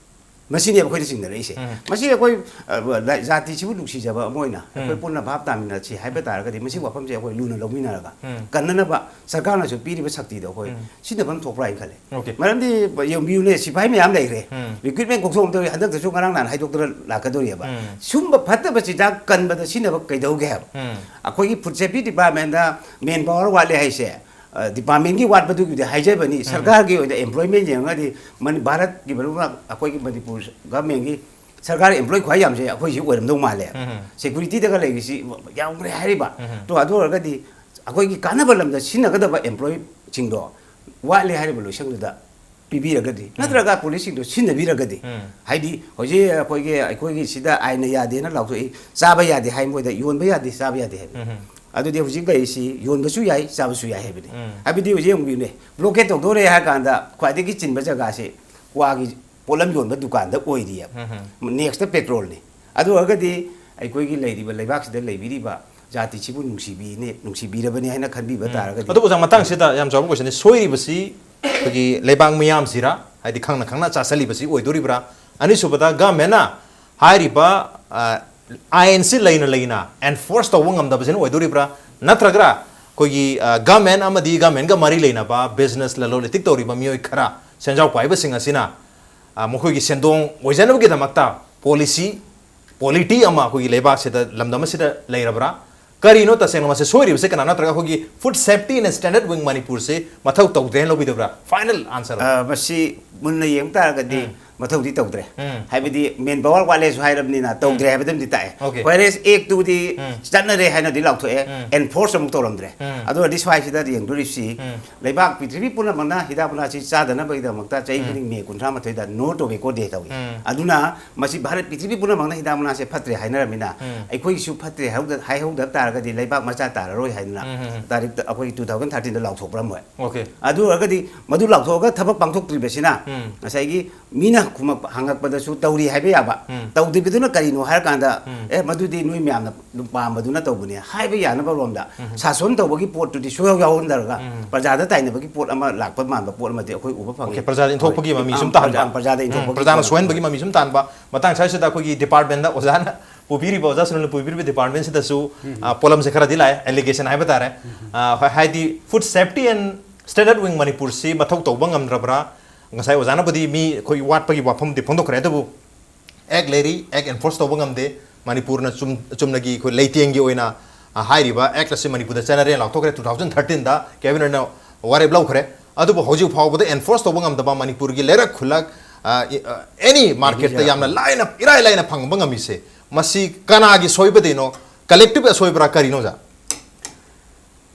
ꯃꯁꯤꯅꯦꯕ ꯑꯩꯈꯣꯏꯅ ꯆꯤꯡꯅꯔꯛꯏꯁꯦ꯫ ꯃꯁꯤ ꯑꯩꯈꯣꯏ, ꯑ, ꯂ-, ꯖꯥꯇꯤꯁꯤꯕꯨ ꯅꯨꯡꯁꯤꯖꯕ ꯑꯃ ꯑꯣꯏꯅ ꯑꯩꯈꯣꯏ ꯄꯨꯟꯅ ꯚꯥꯞ ꯇꯥꯃꯤꯟꯅꯁꯤ ꯍꯥꯏꯕ ꯇꯥꯔꯒꯗꯤ, ꯃꯁꯤ ꯋꯥꯐꯝꯁꯦ ꯑꯩꯈꯣꯏ ꯂꯨꯅ ꯂꯧꯃꯤꯟꯅꯔꯒ ꯀꯟꯅꯅꯕ ꯁꯔꯀꯥꯔꯅꯁꯨ ꯄꯤꯔꯤꯕ ꯁꯛꯇꯤꯗꯣ ꯑꯩꯈꯣꯏ ꯁꯤꯖꯤꯟꯅꯐꯝ ꯊꯣꯛꯄ꯭ꯔꯥ ꯍꯥꯏꯅ ꯈꯜꯂꯦ꯫ Okay꯫ ꯃꯔꯝꯗꯤ ꯌꯦꯡꯕꯤꯌꯨꯅꯦ, ꯁꯤꯐꯥꯏ ꯃꯌꯥꯝ ꯂꯩꯈ꯭ꯔꯦ꯫ Recruitment ꯀꯣꯛꯊꯣꯛ ꯑꯃ ꯇꯧꯔꯤ, ꯍꯟꯗꯛꯇꯁꯨ ꯉꯔꯥꯡ ꯅꯍꯥꯟ ꯍꯥꯏꯗꯣꯛꯇꯅ ꯂꯥꯛꯀꯗꯧꯔꯤꯑꯕ꯫ ꯁꯨꯝꯕ ꯐꯠꯇꯕ ꯆꯤꯟꯖꯥꯛ ꯀꯟꯕꯗ ꯁꯤꯖꯤꯟꯅꯕ ꯀꯩꯗꯧꯒꯦ ꯍꯥꯏꯕ? ꯑꯩꯈꯣꯏꯒꯤ ꯐꯨꯗ ꯁꯦꯐꯇꯤ ꯗꯤꯄꯥꯔꯠꯃꯦꯟꯗ ꯃꯦꯟ ꯄꯥꯋꯔ ꯋꯥꯠꯂꯦ ꯍꯥꯏꯁꯦ, ꯑ, ꯗꯤꯄꯥꯔꯠꯃꯦꯟꯒꯤ ꯋꯥꯠꯄꯗꯨꯒꯤꯗꯤ ꯍꯥꯏꯖꯕꯅꯤ꯫ ꯁꯔꯀꯥꯔꯒꯤ ꯑꯣꯏꯅ ꯑꯦꯝꯄ꯭ꯂꯣꯏꯃꯦꯟ ꯌꯦꯡꯉꯒꯗꯤ ꯃꯅꯤ-, ꯚꯥꯔꯠꯀꯤ ꯃꯅꯨꯡꯗ ꯑꯩꯈꯣꯏꯒꯤ ꯃꯅꯤꯄꯨꯔ ꯒꯚꯔꯟꯃꯦꯟꯒꯤ ꯁꯔꯀꯥꯔ ꯑꯦꯝꯄ꯭ꯂꯣꯏ ꯈ꯭ꯋꯥꯏ ꯌꯥꯝꯁꯦ ꯑꯩꯈꯣꯏꯁꯤ ꯑꯣꯏꯔꯝꯗꯧ ꯃꯥꯜꯂꯦ꯫ ꯁꯦꯀ꯭ꯌꯨꯔꯤꯇꯤꯗꯒ ꯂꯩꯔꯤꯁꯤ ꯌꯥꯝꯈ꯭ꯔꯦ ꯍꯥꯏꯔꯤꯕ꯫ ꯇꯣ, ꯑꯗꯨ ꯑꯣꯏꯔꯒꯗꯤ ꯑꯩꯈꯣꯏꯒꯤ ꯀꯥꯟꯅꯕ ꯂꯝꯗ ꯁꯤꯖꯤꯟꯅꯒꯗꯕ ꯑꯦꯝꯄ꯭ꯂꯣꯏꯁꯤꯡꯗꯣ ꯋꯥꯠꯂꯦ ꯍꯥꯏꯔꯤꯕ ꯂꯣꯏꯁꯪꯗꯨꯗ ꯄꯤꯕꯤꯔꯒꯗꯤ, ꯅꯠꯇ꯭ꯔꯒ ꯄꯨꯂꯤꯁꯁꯤꯡꯗꯣ ꯁꯤꯟꯅꯕꯤꯔꯒꯗꯤ, ꯎꯝ꯫ ꯍꯥꯏꯗꯤ ꯍꯧꯖꯤꯛ ꯑꯩꯈꯣꯏꯒꯤ, ꯑꯩꯈꯣꯏꯒꯤ ꯁꯤꯗ ꯑꯥꯏꯟꯅ ꯌꯥꯗꯦꯅ ꯂꯥꯎꯊꯣꯛꯏ, ꯆꯥꯕ ꯌꯥꯗꯦ ꯍꯥꯏ, ꯃꯣꯏꯗ ꯌꯣꯟꯕ ꯌꯥꯗꯦ, ꯆꯥꯕ ꯌꯥꯗꯦ ꯍꯥꯏꯕꯅꯤ꯫ ꯎꯝ꯫ ꯑꯗꯨꯗꯤ ꯍꯧꯖꯤꯛ ꯂꯩꯔꯤꯁꯤ ꯌꯣꯟꯕꯁꯨ ꯌꯥꯏ, ꯆꯥꯕꯁꯨ ꯌꯥꯏ ꯍꯥꯏꯕꯅꯤ꯫ ꯎꯝ꯫ ꯍꯥꯏꯕꯗꯤ ꯍꯧꯖꯤꯛ ꯌꯦꯡꯕꯤꯌꯨꯅꯦ, ꯕ꯭ꯂꯣꯀꯦꯠ ꯇꯧꯗꯣꯔꯦ ꯍꯥꯏꯔ ꯀꯥꯟꯗ ꯈ꯭ꯋꯥꯏꯗꯒꯤ ꯆꯤꯟꯕ ꯖꯒꯥꯁꯤ ꯀ꯭ꯋꯥꯒꯤ ꯄꯣꯠꯂꯝ ꯌꯣꯟꯕ ꯗꯨꯀꯥꯟꯗ ꯑꯣꯏꯔꯤꯑꯕ꯫ ꯎꯝ꯫ ꯅꯦꯛꯁꯇ ꯄꯦꯇ꯭ꯔꯣꯜꯅꯤ꯫ ꯑꯗꯨ ꯑꯣꯏꯔꯒꯗꯤ ꯑꯩꯈꯣꯏꯒꯤ ꯂꯩꯔꯤꯕ ꯂꯩꯕꯥꯛꯁꯤꯗ ꯂꯩꯕꯤꯔꯤꯕ ꯖꯥꯇꯤꯁꯤꯕꯨ ꯅꯨꯡꯁꯤꯕꯤꯅꯦ, ꯅꯨꯡꯁꯤꯕꯤꯔꯕꯅꯤ ꯍꯥꯏꯅ ꯈꯟꯕꯤꯕ ꯎꯝ꯫ ꯇꯥꯔꯒꯗꯤ꯫ ꯑꯗꯨ ꯑꯣꯖꯥ, ꯃꯇꯥꯡꯁꯤꯗ ꯌꯥꯝ ꯆꯥꯎꯕ question ꯅꯤ꯫ ꯁꯣꯏꯔꯤꯕꯁꯤ ꯑꯩꯈꯣꯏꯒꯤ ꯂꯩꯕꯥꯛ ꯃꯤꯌꯥꯝꯁꯤꯔꯥ, ꯍꯥꯏꯗꯤ ꯈꯪꯅ ꯈꯪꯅ ꯆꯥꯁꯤꯜꯂꯤꯕꯁꯤ ꯑꯣꯏꯗꯣꯔꯤꯕ꯭ꯔꯥ? ꯑꯅꯤꯁꯨꯕꯗ, ꯒꯃꯦꯟꯅ ꯍꯥꯏꯔꯤꯕ, ꯑ, ꯑꯥꯏꯟꯁꯤ ꯂꯩꯅ ꯂꯩꯅ enforce ꯇꯧꯕ ꯉꯝꯗꯕꯁꯤꯅ ꯑꯣꯏꯗꯣꯔꯤꯕ꯭ꯔꯥ? ꯅꯠꯇ꯭ꯔꯒ ꯑꯩꯈꯣꯏꯒꯤ, ꯑ, ꯒꯃꯦꯟ ꯑꯃꯗꯤ ꯒꯃꯦꯟꯒ ꯃꯔꯤ ꯂꯩꯅꯕ business, ꯂꯂꯣꯟ ꯏꯇꯤꯛ ꯇꯧꯔꯤꯕ ꯃꯤꯑꯣꯏ ꯈꯔ, ꯁꯦꯟꯖꯥꯎ ꯄꯥꯏꯕꯁꯤꯡ ꯑꯁꯤꯅ, ꯑ, ꯃꯈꯣꯏꯒꯤ ꯁꯦꯟꯗꯣꯡ ꯑꯣꯏꯖꯅꯕꯒꯤꯗꯃꯛꯇ policy, polity ꯑꯃ ꯑꯩꯈꯣꯏꯒꯤ ꯂꯩꯕꯥꯛꯁꯤꯗ, ꯂꯝꯗꯝ ꯑꯁꯤꯗ ꯂꯩꯔꯕ꯭ꯔꯥ? ꯀꯔꯤꯅꯣ ꯇꯁꯦꯡꯅ ꯃꯁꯤ ꯁꯣꯏꯔꯤꯕꯁꯦ ꯀꯅꯥ? ꯅꯠꯇ꯭ꯔꯒ ꯑꯩꯈꯣꯏꯒꯤ Food Safety and Standard Wing ꯃꯅꯤꯄꯨꯔꯁꯦ ꯃꯊꯧ ꯇꯧꯗ꯭ꯔꯦ ꯍꯥꯏꯅ ꯂꯧꯕꯤꯗꯕ꯭ꯔꯥ? Final answer ꯑꯃ꯫ ꯑ, ꯃꯁꯤ ꯃꯨꯟꯅ ꯌꯦꯡꯕ ꯇꯥꯔꯒꯗꯤ ꯎꯝ꯫ ꯃꯊꯧꯗꯤ ꯇꯧꯗ꯭ꯔꯦ꯫ ꯎꯝ꯫ ꯍꯥꯏꯕꯗꯤ manpower ꯋꯥꯠꯂꯦꯁꯨ ꯍꯥꯏꯔꯕꯅꯤꯅ ꯇꯧꯗ꯭ꯔꯦ ꯎꯝ꯫ ꯍꯥꯏꯕꯗꯨꯝꯗꯤ ꯇꯥꯛꯑꯦ꯫ Okay꯫ Whereas act ꯇꯨꯗꯤ ꯎꯝ꯫ ꯆꯠꯅꯔꯦ ꯍꯥꯏꯅꯗꯤ ꯂꯥꯎꯊꯣꯛꯑꯦ, ꯎꯝ꯫ Enforce ꯑꯃꯨꯛ ꯇꯧꯔꯝꯗ꯭ꯔꯦ꯫ ꯎꯝ꯫ ꯑꯗꯨ ꯑꯣꯏꯔꯗꯤ ꯁ꯭ꯋꯥꯏꯁꯤꯗ ꯌꯦꯡꯗꯣꯔꯤꯁꯤ ꯎꯝ꯫ ꯂꯩꯕꯥꯛ ꯄ꯭ꯔꯤꯊꯤꯕꯤ ꯄꯨꯝꯅꯃꯛꯅ ꯍꯤꯗꯥꯛ ꯃꯅꯥꯁꯤ ꯆꯥꯗꯅꯕꯒꯤꯗꯃꯛꯇ ꯆꯍꯤ ꯎꯝ꯫ ꯈꯨꯗꯤꯡ ꯃꯦ ꯀꯨꯟꯊ꯭ꯔꯥ ꯃꯥꯊꯣꯏꯗ No Tobacco Day ꯇꯧꯏ꯫ ꯎꯝ꯫ ꯑꯗꯨꯅ ꯃꯁꯤ ꯚꯥꯔꯠ ꯄ꯭ꯔꯤꯊꯤꯕꯤ ꯄꯨꯝꯅꯃꯛꯅ ꯍꯤꯗꯥꯛ ꯃꯅꯥꯁꯦ ꯐꯠꯇ꯭ꯔꯦ ꯍꯥꯏꯅꯔꯕꯅꯤꯅ ꯎꯝ꯫ ꯑꯩꯈꯣꯏꯒꯤꯁꯨ ꯐꯠꯇ꯭ꯔꯦ ꯍꯥꯏꯍꯧꯗ-, ꯍꯥꯏꯍꯧꯗꯕ ꯇꯥꯔꯒꯗꯤ ꯂꯩꯕꯥꯛ ꯃꯆꯥ ꯇꯥꯔꯔꯣꯏ ꯍꯥꯏꯗꯅ ꯎꯝ, ꯎꯝ, ꯎꯝ꯫ ꯇꯥꯔꯤꯛꯇ ꯑꯩꯈꯣꯏ two thousand thirteen ꯗ ꯂꯥꯎꯊꯣꯛꯄ꯭ꯔꯝꯃꯣꯏ꯫ Okay꯫ ꯑꯗꯨ ꯑꯣꯏꯔꯒꯗꯤ ꯃꯗꯨ ꯂꯥꯎꯊꯣꯛꯑꯒ ꯊꯕꯛ ꯄꯥꯡꯊꯣꯛꯇ꯭ꯔꯤꯕꯁꯤꯅ ꯎꯝ꯫ ꯉꯁꯥꯏꯒꯤ ꯃꯤꯅ ꯈꯨꯝꯃꯛꯄ, ꯍꯪꯉꯛꯄꯗꯁꯨ ꯇꯧꯔꯤ ꯍꯥꯏꯕ ꯌꯥꯕ, ꯎꯝ꯫ ꯇꯧꯗ꯭ꯔꯤꯕꯗꯨꯅ ꯀꯔꯤꯅꯣ ꯍꯥꯏꯔꯀꯥꯟꯗ, ꯎꯝ꯫ "ꯑꯦ, ꯃꯗꯨꯗꯤ ꯅꯣꯏ ꯃꯌꯥꯝꯅ ꯑꯗꯨꯝ ꯄꯥꯝꯕꯗꯨꯅ ꯇꯧꯕꯅꯦ" ꯍꯥꯏꯕ ꯌꯥꯅꯕ ꯔꯣꯝꯗ ꯎꯝ꯫ ꯁꯥꯁꯣꯟ ꯇꯧꯕꯒꯤ ꯄꯣꯠꯇꯨꯗꯤ ꯁꯨꯡꯌꯥꯎ ꯌꯥꯎꯍꯟꯗꯔꯒ ꯎꯝ꯫ ꯄ꯭ꯔꯖꯥꯗ ꯇꯥꯏꯅꯕꯒꯤ ꯄꯣꯠ ꯑꯃ ꯂꯥꯛꯄ ꯃꯥꯟꯕ ꯄꯣꯠ ꯑꯃꯗꯤ ꯑꯩꯈꯣꯏ ꯎꯕ ꯐꯪꯉꯤ꯫ Okay, ꯄ꯭ꯔꯖꯥꯗ ꯏꯟꯊꯣꯛꯄꯒꯤ ꯍꯣꯏ꯫ ꯃꯃꯤ ꯑꯥ, ꯁꯨꯝ ꯇꯥꯍꯟꯕ꯫ ꯄ꯭ꯔꯖꯥ-, ꯄ꯭ꯔꯖꯥꯗ ꯎꯝ, ꯏꯟꯊꯣꯛꯄꯒꯤ ꯄ꯭ꯔꯖꯥꯅ ꯄꯣꯠ꯫ ꯁꯣꯏꯍꯟꯕꯒꯤ ꯃꯃꯤ ꯁꯨꯝ ꯇꯥꯍꯟꯕ꯫ ꯃꯇꯥꯡ ꯁ꯭ꯋꯥꯏꯁꯤꯗ ꯑꯩꯈꯣꯏꯒꯤ department ꯗ ꯑꯣꯖꯥꯅ ꯄꯨꯕꯤꯔꯤꯕ, ꯑꯣꯖꯥ ꯁꯨꯅꯤꯜꯅ ꯄꯨꯕꯤꯔꯤꯕ department ꯁꯤꯗꯁꯨ, ꯎꯝ꯫ ꯑ, ꯄꯣꯠꯂꯝꯁꯦ ꯈꯔꯗꯤ ꯂꯥꯛꯑꯦ, allegation ꯍꯥꯏꯕ ꯇꯥꯔꯦ꯫ ꯎꯝ꯫ ꯑ, ꯍꯣꯏ, ꯍꯥꯏꯗꯤ Food Safety and Standard Wing ꯃꯅꯤꯄꯨꯔꯁꯤ ꯃꯊꯧ ꯇꯧꯕ ꯉꯝꯗ꯭ꯔꯕ꯭ꯔꯥ? ꯉꯁꯥꯏ ꯑꯣꯖꯥꯅꯕꯨꯗꯤ ꯃꯤ ꯑꯩꯈꯣꯏ ꯋꯥꯠꯄꯒꯤ ꯋꯥꯐꯝꯗꯤ ꯐꯣꯡꯗꯣꯛꯈ꯭ꯔꯦ, ꯑꯗꯨꯕꯨ act ꯂꯩꯔꯤ, act enforce ꯇꯧꯕ ꯉꯝꯗꯦ꯫ ꯃꯅꯤꯄꯨꯔꯅ ꯆꯨꯝ-, ꯆꯨꯝꯅꯒꯤ ꯑꯩꯈꯣꯏ ꯂꯩꯇꯦꯡꯒꯤ ꯑꯣꯏꯅ, ꯑ, ꯍꯥꯏꯔꯤꯕ act ꯑꯁꯤ ꯃꯅꯤꯄꯨꯔꯗ ꯆꯠꯅꯔꯦꯅ ꯂꯥꯎꯊꯣꯛꯈ꯭ꯔꯦ, two thousand thirteen ꯗ cabinet ꯅ ꯋꯥꯔꯦꯞ ꯂꯧꯈ꯭ꯔꯦ꯫ ꯑꯗꯨꯕꯨ ꯍꯧꯖꯤꯛ ꯐꯥꯎꯕꯗ enforce ꯇꯧꯕ ꯉꯝꯗꯕ ꯃꯅꯤꯄꯨꯔꯒꯤ ꯂꯩꯔꯛ ꯈꯨꯜꯂꯛ, ꯑ, ꯏ-, ꯑ, any market ꯇ ꯌꯥꯝꯅ ꯂꯥꯏꯅ, ꯏꯔꯥꯏ ꯂꯥꯏꯅ ꯐꯪꯕ ꯉꯝꯃꯤꯁꯦ, ꯃꯁꯤ ꯀꯅꯥꯒꯤ ꯁꯣꯏꯕꯗꯩꯅꯣ? Collective ꯑꯁꯣꯏꯕ꯭ꯔꯥ, ꯀꯔꯤꯅꯣ, ꯑꯣꯖꯥ?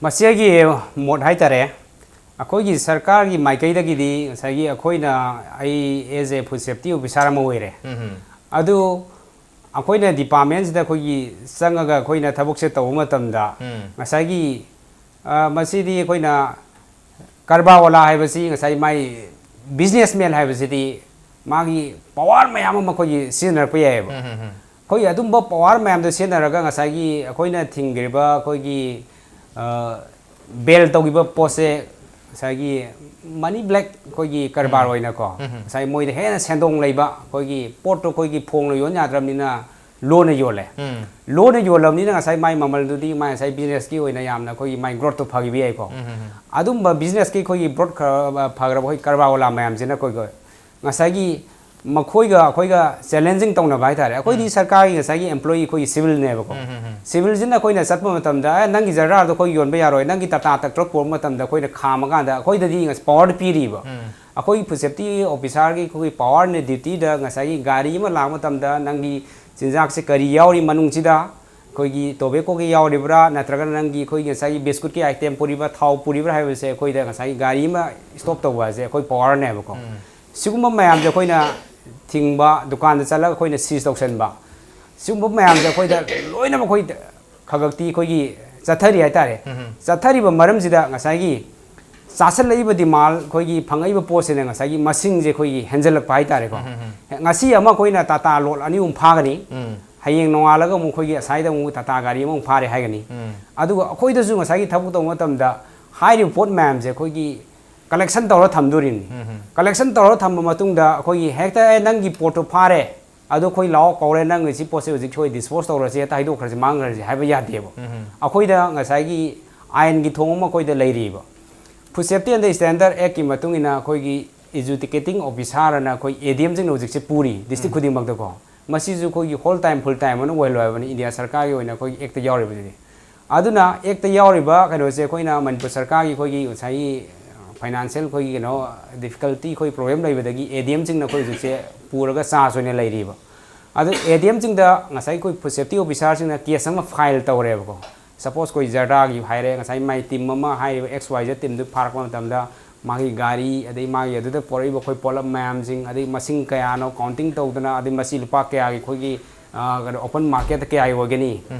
ꯃꯁꯤ ꯑꯩꯒꯤ ꯃꯣꯠ ꯍꯥꯏꯇꯥꯔꯦ꯫ ꯑꯩꯈꯣꯏꯒꯤ ꯁꯔꯀꯥꯔꯒꯤ ꯃꯥꯏꯀꯩꯗꯒꯤꯗꯤ ꯉꯁꯥꯏꯒꯤ ꯑꯩꯈꯣꯏꯅ, ꯑꯩ as a food safety officer ꯑꯃ ꯑꯣꯏꯔꯦ꯫ ꯎꯝ ꯑꯗꯨ ꯑꯩꯈꯣꯏꯅ ꯗꯤꯄꯥꯔꯠꯃꯦꯟꯁꯤꯗ ꯑꯩꯈꯣꯏꯒꯤ ꯆꯪꯉꯒ ꯑꯩꯈꯣꯏꯅ ꯊꯕꯛꯁꯦ ꯇꯧꯕ ꯃꯇꯝꯗ ꯎꯝ ꯉꯁꯥꯏꯒꯤ ꯑ, ꯃꯁꯤꯗꯤ ꯑꯩꯈꯣꯏꯅ ꯀꯔꯕꯥꯔ ꯋꯥꯂꯥ ꯍꯥꯏꯕꯁꯤ ꯉꯁꯥꯏ ꯃꯥꯏ ꯕꯤꯖꯤꯅꯦꯁ ꯃꯦꯟ ꯍꯥꯏꯕꯁꯤꯗꯤ ꯃꯥꯒꯤ ꯄꯋꯥꯔ ꯃꯌꯥꯝ ꯑꯃ ꯑꯩꯈꯣꯏꯒꯤ ꯁꯤꯖꯤꯟꯅꯔꯛꯄ ꯌꯥꯏꯑꯕ꯫ ꯎꯝ ꯎꯝ ꯑꯩꯈꯣꯏꯒꯤ ꯑꯗꯨꯝꯕ ꯄꯋꯥꯔ ꯃꯌꯥꯝꯗꯣ ꯁꯤꯖꯤꯟꯅꯔꯒ ꯉꯁꯥꯏꯒꯤ ꯑꯩꯈꯣꯏꯅ ꯊꯤꯡꯈ꯭ꯔꯤꯕ ꯑꯩꯈꯣꯏꯒꯤ ꯕꯦꯜ ꯇꯧꯈꯤꯕ ꯄꯣꯠꯁꯦ ꯉꯁꯥꯏꯒꯤ ꯃꯅꯤ ꯕ꯭ꯂꯦꯛ ꯑꯩꯈꯣꯏꯒꯤ ꯀꯔꯕꯥꯔ ꯑꯣꯏꯅꯀꯣ, ꯎꯝ꯫ ꯉꯁꯥꯏ ꯃꯣꯏꯗ ꯍꯦꯟꯅ ꯁꯦꯟꯗꯣꯡ ꯂꯩꯕ ꯑꯩꯈꯣꯏꯒꯤ ꯄꯣꯠꯇꯣ ꯑꯩꯈꯣꯏꯒꯤ ꯐꯣꯡꯅ ꯌꯣꯟ ꯌꯥꯗ꯭ꯔꯕꯅꯤꯅ ꯂꯣꯟꯅ ꯌꯣꯜꯂꯦ꯫ ꯎꯝ ꯂꯣꯟꯅ ꯌꯣꯜꯂꯕꯅꯤꯅ ꯉꯁꯥꯏ ꯃꯥꯏ ꯃꯃꯜꯗꯨꯗꯤ ꯃꯥꯏ ꯉꯁꯥꯏ ꯕꯤꯖꯤꯅꯦꯁꯀꯤ ꯑꯣꯏꯅ ꯌꯥꯝꯅ ꯑꯩꯈꯣꯏꯒꯤ ꯃꯥꯏ ꯒ꯭ꯔꯣꯠꯇꯣ ꯐꯈꯤꯕ ꯌꯥꯏꯀꯣ꯫ ꯎꯝ ꯎꯝ ꯑꯗꯨꯝꯕ ꯕꯤꯖꯤꯅꯦꯁꯀꯤ ꯑꯩꯈꯣꯏꯒꯤ ꯒ꯭ꯔꯣꯠ ꯈꯔ ꯐꯈ꯭ꯔꯕ ꯑꯩꯈꯣꯏ ꯀꯔꯕꯥꯔ ꯋꯥꯂꯥ ꯃꯌꯥꯝꯁꯤꯅ ꯑꯩꯈꯣꯏꯒꯤ ꯉꯁꯥꯏꯒꯤ ꯃꯈꯣꯏꯒ ꯑꯩꯈꯣꯏꯒ ꯆꯦꯂꯦꯟꯖꯤꯡ ꯇꯧꯅꯕ ꯍꯥꯏꯇꯥꯔꯦ꯫ ꯑꯩꯈꯣꯏꯗꯤ ꯁꯔꯀꯥꯔꯒꯤ ꯉꯁꯥꯏꯒꯤ ꯑꯦꯝꯄ꯭ꯂꯣꯌꯤ ꯑꯩꯈꯣꯏꯒꯤ ꯁꯤꯚꯤꯜꯅꯦꯕꯀꯣ꯫ ꯎꯝ ꯎꯝ ꯎꯝ ꯁꯤꯚꯤꯜꯁꯤꯅ ꯑꯩꯈꯣꯏꯅ ꯆꯠꯄ ꯃꯇꯝꯗ ꯑꯦ ꯅꯪꯒꯤ ꯖꯔꯗꯥꯔꯗꯣ ꯑꯩꯈꯣꯏ ꯌꯣꯟꯕ ꯌꯥꯔꯣꯏ, ꯅꯪꯒꯤ ꯇꯥꯇꯥ ꯇ꯭ꯔꯛ ꯄꯨꯔꯛꯄ ꯃꯇꯝꯗ ꯑꯩꯈꯣꯏꯅ ꯈꯥꯝꯃꯀꯥꯟꯗ ꯑꯩꯈꯣꯏꯗꯗꯤ ꯄꯋꯥꯔꯗ ꯄꯤꯔꯤꯕ꯫ ꯎꯝ ꯑꯩꯈꯣꯏꯒꯤ ꯐꯨꯗ ꯁꯦꯐꯇꯤ ꯑꯣꯐꯤꯁꯥꯔꯒꯤ ꯑꯩꯈꯣꯏꯒꯤ ꯄꯋꯥꯔꯅ ꯗ꯭ꯌꯨꯇꯤꯗ ꯉꯁꯥꯏꯒꯤ ꯒꯥꯔꯤ ꯑꯃ ꯂꯥꯛꯄ ꯃꯇꯝꯗ ꯅꯪꯒꯤ ꯆꯤꯟꯖꯥꯛꯁꯦ ꯀꯔꯤ ꯌꯥꯎꯔꯤ ꯃꯅꯨꯡꯁꯤꯗ, ꯑꯩꯈꯣꯏꯒꯤ ꯇꯣꯕꯦꯀꯣꯒꯤ ꯌꯥꯎꯔꯤꯕ꯭ꯔꯥ ꯅꯠꯇ꯭ꯔꯒꯅ ꯅꯪꯒꯤ ꯑꯩꯈꯣꯏꯒꯤ ꯉꯁꯥꯏꯒꯤ ꯕꯤꯁꯀꯨꯠꯀꯤ ꯑꯥꯏꯇꯦꯝ ꯄꯨꯔꯤꯕ꯭ꯔꯥ, ꯊꯥꯎ ꯄꯨꯔꯤꯕ꯭ꯔꯥ ꯍꯥꯏꯕꯁꯦ ꯑꯩꯈꯣꯏꯗ ꯉꯁꯥꯏꯒꯤ ꯒꯥꯔꯤ ꯑꯃ ꯁ꯭ꯇꯣꯞ ꯇꯧꯕ ꯍꯥꯏꯁꯦ ꯑꯩꯈꯣꯏ ꯄꯋꯥꯔꯅꯦꯕꯀꯣ꯫ ꯎꯝ ꯁꯤꯒꯨꯝꯕ ꯃꯌꯥꯝꯁꯦ ꯑꯩꯈꯣꯏꯅ ꯊꯤꯡꯕ, ꯗꯨꯀꯥꯟꯗ ꯆꯠꯂꯒ ꯑꯩꯈꯣꯏꯅ ꯁꯤꯖ ꯇꯧꯁꯟꯕ, ꯁꯤꯒꯨꯝꯕ ꯃꯌꯥꯝꯁꯦ ꯑꯩꯈꯣꯏꯗ ꯂꯣꯏꯅꯃꯛ ꯑꯩꯈꯣꯏ ꯈꯒꯛꯇꯤ ꯑꯩꯈꯣꯏꯒꯤ ꯆꯠꯊꯔꯤ ꯍꯥꯏꯇꯥꯔꯦ꯫ ꯎꯝ ꯆꯠꯊꯔꯤꯕ ꯃꯔꯝꯁꯤꯗ ꯉꯁꯥꯏꯒꯤ ꯆꯥꯁꯜꯂꯛꯏꯕ ꯗꯤꯃꯥꯟ, ꯑꯩꯈꯣꯏꯒꯤ ꯐꯪꯉꯛꯏꯕ ꯄꯣꯠꯁꯤꯅ ꯉꯁꯥꯏꯒꯤ ꯃꯁꯤꯡꯁꯦ ꯑꯩꯈꯣꯏꯒꯤ ꯍꯦꯟꯖꯜꯂꯛꯄ ꯍꯥꯏꯇꯥꯔꯦꯀꯣ꯫ ꯎꯝ ꯎꯝ ꯉꯁꯤ ꯑꯃ ꯑꯩꯈꯣꯏꯅ ꯇꯥꯇꯥ ꯂꯣꯠ ꯑꯅꯤ ꯑꯍꯨꯝ ꯐꯥꯒꯅꯤ, ꯎꯝ ꯍꯌꯦꯡ ꯅꯣꯡꯉꯥꯜꯂꯒ ꯑꯃꯨꯛ ꯑꯩꯈꯣꯏꯒꯤ ꯑꯁꯥꯏꯗ ꯑꯃꯨꯛ ꯇꯥꯇꯥ ꯒꯥꯔꯤ ꯑꯃꯃꯨꯛ ꯐꯥꯔꯦ ꯍꯥꯏꯒꯅꯤ꯫ ꯎꯝ ꯑꯗꯨꯒ ꯑꯩꯈꯣꯏꯗꯁꯨ ꯉꯁꯥꯏꯒꯤ ꯊꯕꯛ ꯇꯧꯕ ꯃꯇꯝꯗ ꯍꯥꯏꯔꯤꯕ ꯄꯣꯠ ꯃꯌꯥꯝꯁꯦ ꯑꯩꯈꯣꯏꯒꯤ ꯀꯂꯦꯛꯁꯟ ꯇꯧꯔ ꯊꯝꯗꯣꯔꯤꯅꯤ꯫ ꯎꯝ ꯀꯂꯦꯛꯁꯟ ꯇꯧꯔ ꯊꯝꯕ ꯃꯇꯨꯡꯗ ꯑꯩꯈꯣꯏꯒꯤ ꯍꯦꯛꯇ ꯑꯦ ꯅꯪꯒꯤ ꯄꯣꯠꯇꯣ ꯐꯥꯔꯦ, ꯑꯗꯣ ꯑꯩꯈꯣꯏ ꯂꯥꯛꯑꯣ ꯀꯧꯔꯦ, ꯅꯪꯒꯤ ꯁꯤ ꯄꯣꯠꯁꯦ ꯍꯧꯖꯤꯛ ꯑꯩꯈꯣꯏ ꯗꯤꯁꯄꯣꯁ ꯇꯧꯔꯁꯤ, ꯍꯦꯛꯇ ꯍꯥꯏꯗꯣꯛꯈ꯭ꯔꯁꯤ, ꯃꯥꯡꯈ꯭ꯔꯁꯤ ꯍꯥꯏꯕ ꯌꯥꯗꯦꯕ꯫ ꯎꯝ ꯑꯩꯈꯣꯏꯗ ꯉꯁꯥꯏꯒꯤ ꯑꯥꯏꯟꯒꯤ ꯊꯣꯡ ꯑꯃ ꯑꯩꯈꯣꯏꯗ ꯂꯩꯔꯤꯕ꯫ Food Safety and Standard Actꯀꯤ ꯃꯇꯨꯡ ꯏꯟꯅ ꯑꯩꯈꯣꯏꯒꯤ ꯑꯦꯖꯨꯗꯤꯀꯦꯇꯤꯡ ꯑꯣꯐꯤꯁꯥꯔ ꯑꯅ ꯑꯩꯈꯣꯏ ꯑꯦ ꯗꯤ ꯑꯦꯝꯁꯤꯡꯅ ꯍꯧꯖꯤꯛꯁꯦ ꯄꯨꯔꯤ ꯗꯤꯁꯇ꯭ꯔꯤꯛ ꯎꯝ ꯈꯨꯗꯤꯡꯃꯛꯇꯀꯣ꯫ ꯃꯁꯤꯁꯨ ꯑꯩꯈꯣꯏꯒꯤ ꯍꯣꯜ ꯇꯥꯏꯝ ꯐꯨꯜ ꯇꯥꯏꯝ ꯑꯅ ꯑꯣꯏꯍꯜꯂꯣ ꯍꯥꯏꯕꯅꯤ ꯏꯟꯗꯤꯌꯥ ꯁꯔꯀꯥꯔꯒꯤ ꯑꯣꯏꯅ ꯑꯩꯈꯣꯏꯒꯤ ꯑꯦꯛꯇ ꯌꯥꯎꯔꯤꯕꯗꯨꯗꯤ꯫ ꯑꯗꯨꯅ ꯑꯦꯛꯇ ꯌꯥꯎꯔꯤꯕ ꯀꯩꯅꯣꯁꯦ ꯑꯩꯈꯣꯏꯅ ꯃꯅꯤꯄꯨꯔ ꯁꯔꯀꯥꯔꯒꯤ ꯑꯩꯈꯣꯏꯒꯤ ꯉꯁꯥꯏꯒꯤ ꯐꯥꯏꯅꯥꯟꯁꯤꯌꯦꯜ ꯑꯩꯈꯣꯏꯒꯤ ꯀꯩꯅꯣ ꯗꯤꯐꯤꯀꯜꯇꯤ ꯑꯩꯈꯣꯏ ꯄ꯭ꯔꯣꯕ꯭ꯂꯦꯝ ꯂꯩꯕꯗꯒꯤ ꯑꯦ ꯗꯤ ꯑꯦꯝꯁꯤꯡꯅ ꯑꯩꯈꯣꯏ ꯍꯧꯖꯤꯛꯁꯦ ꯄꯨꯔꯒ ꯆꯥꯔꯖ ꯑꯣꯏꯅ ꯂꯩꯔꯤꯕ꯫ ꯑꯗꯨ ꯑꯦ ꯗꯤ ꯑꯦꯝꯁꯤꯡꯗ ꯉꯁꯥꯏ ꯑꯩꯈꯣꯏ ꯐꯨꯗ ꯁꯦꯐꯇꯤ ꯑꯣꯐꯤꯁꯥꯔꯁꯤꯡꯅ ꯀꯦꯁ ꯑꯃ ꯐꯥꯏꯜ ꯇꯧꯔꯦꯕꯀꯣ꯫ ꯁꯄꯣꯁ ꯑꯩꯈꯣꯏ ꯖꯔꯗꯥꯒꯤ ꯍꯥꯏꯔꯦ, ꯉꯁꯥꯏ ꯃꯥꯏ ꯇꯤꯝ ꯑꯃ ꯍꯥꯏꯔꯤꯕ ꯑꯦꯛꯁ ꯋꯥꯏ ꯖꯦꯠ ꯇꯤꯝꯗꯨ ꯐꯥꯔꯛꯄ ꯃꯇꯝꯗ ꯃꯥꯒꯤ ꯒꯥꯔꯤ, ꯑꯗꯩ ꯃꯥꯒꯤ ꯑꯗꯨꯗ ꯄꯣꯔꯛꯏꯕ ꯑꯩꯈꯣꯏ ꯄꯣꯠꯂꯝ ꯃꯌꯥꯝꯁꯤꯡ, ꯑꯗꯩ ꯃꯁꯤꯡ ꯀꯌꯥꯅꯣ ꯀꯥꯎꯟꯇꯤꯡ ꯇꯧꯗꯅ, ꯑꯗꯩ ꯃꯁꯤ ꯂꯨꯄꯥ ꯀꯌꯥꯒꯤ ꯑꯩꯈꯣꯏꯒꯤ, ꯑ, ꯀꯩꯅꯣ, ꯑꯣꯄꯟ ꯃꯥꯔꯀꯦꯠꯇ ꯀꯌꯥꯒꯤ ꯑꯣꯏꯒꯅꯤ?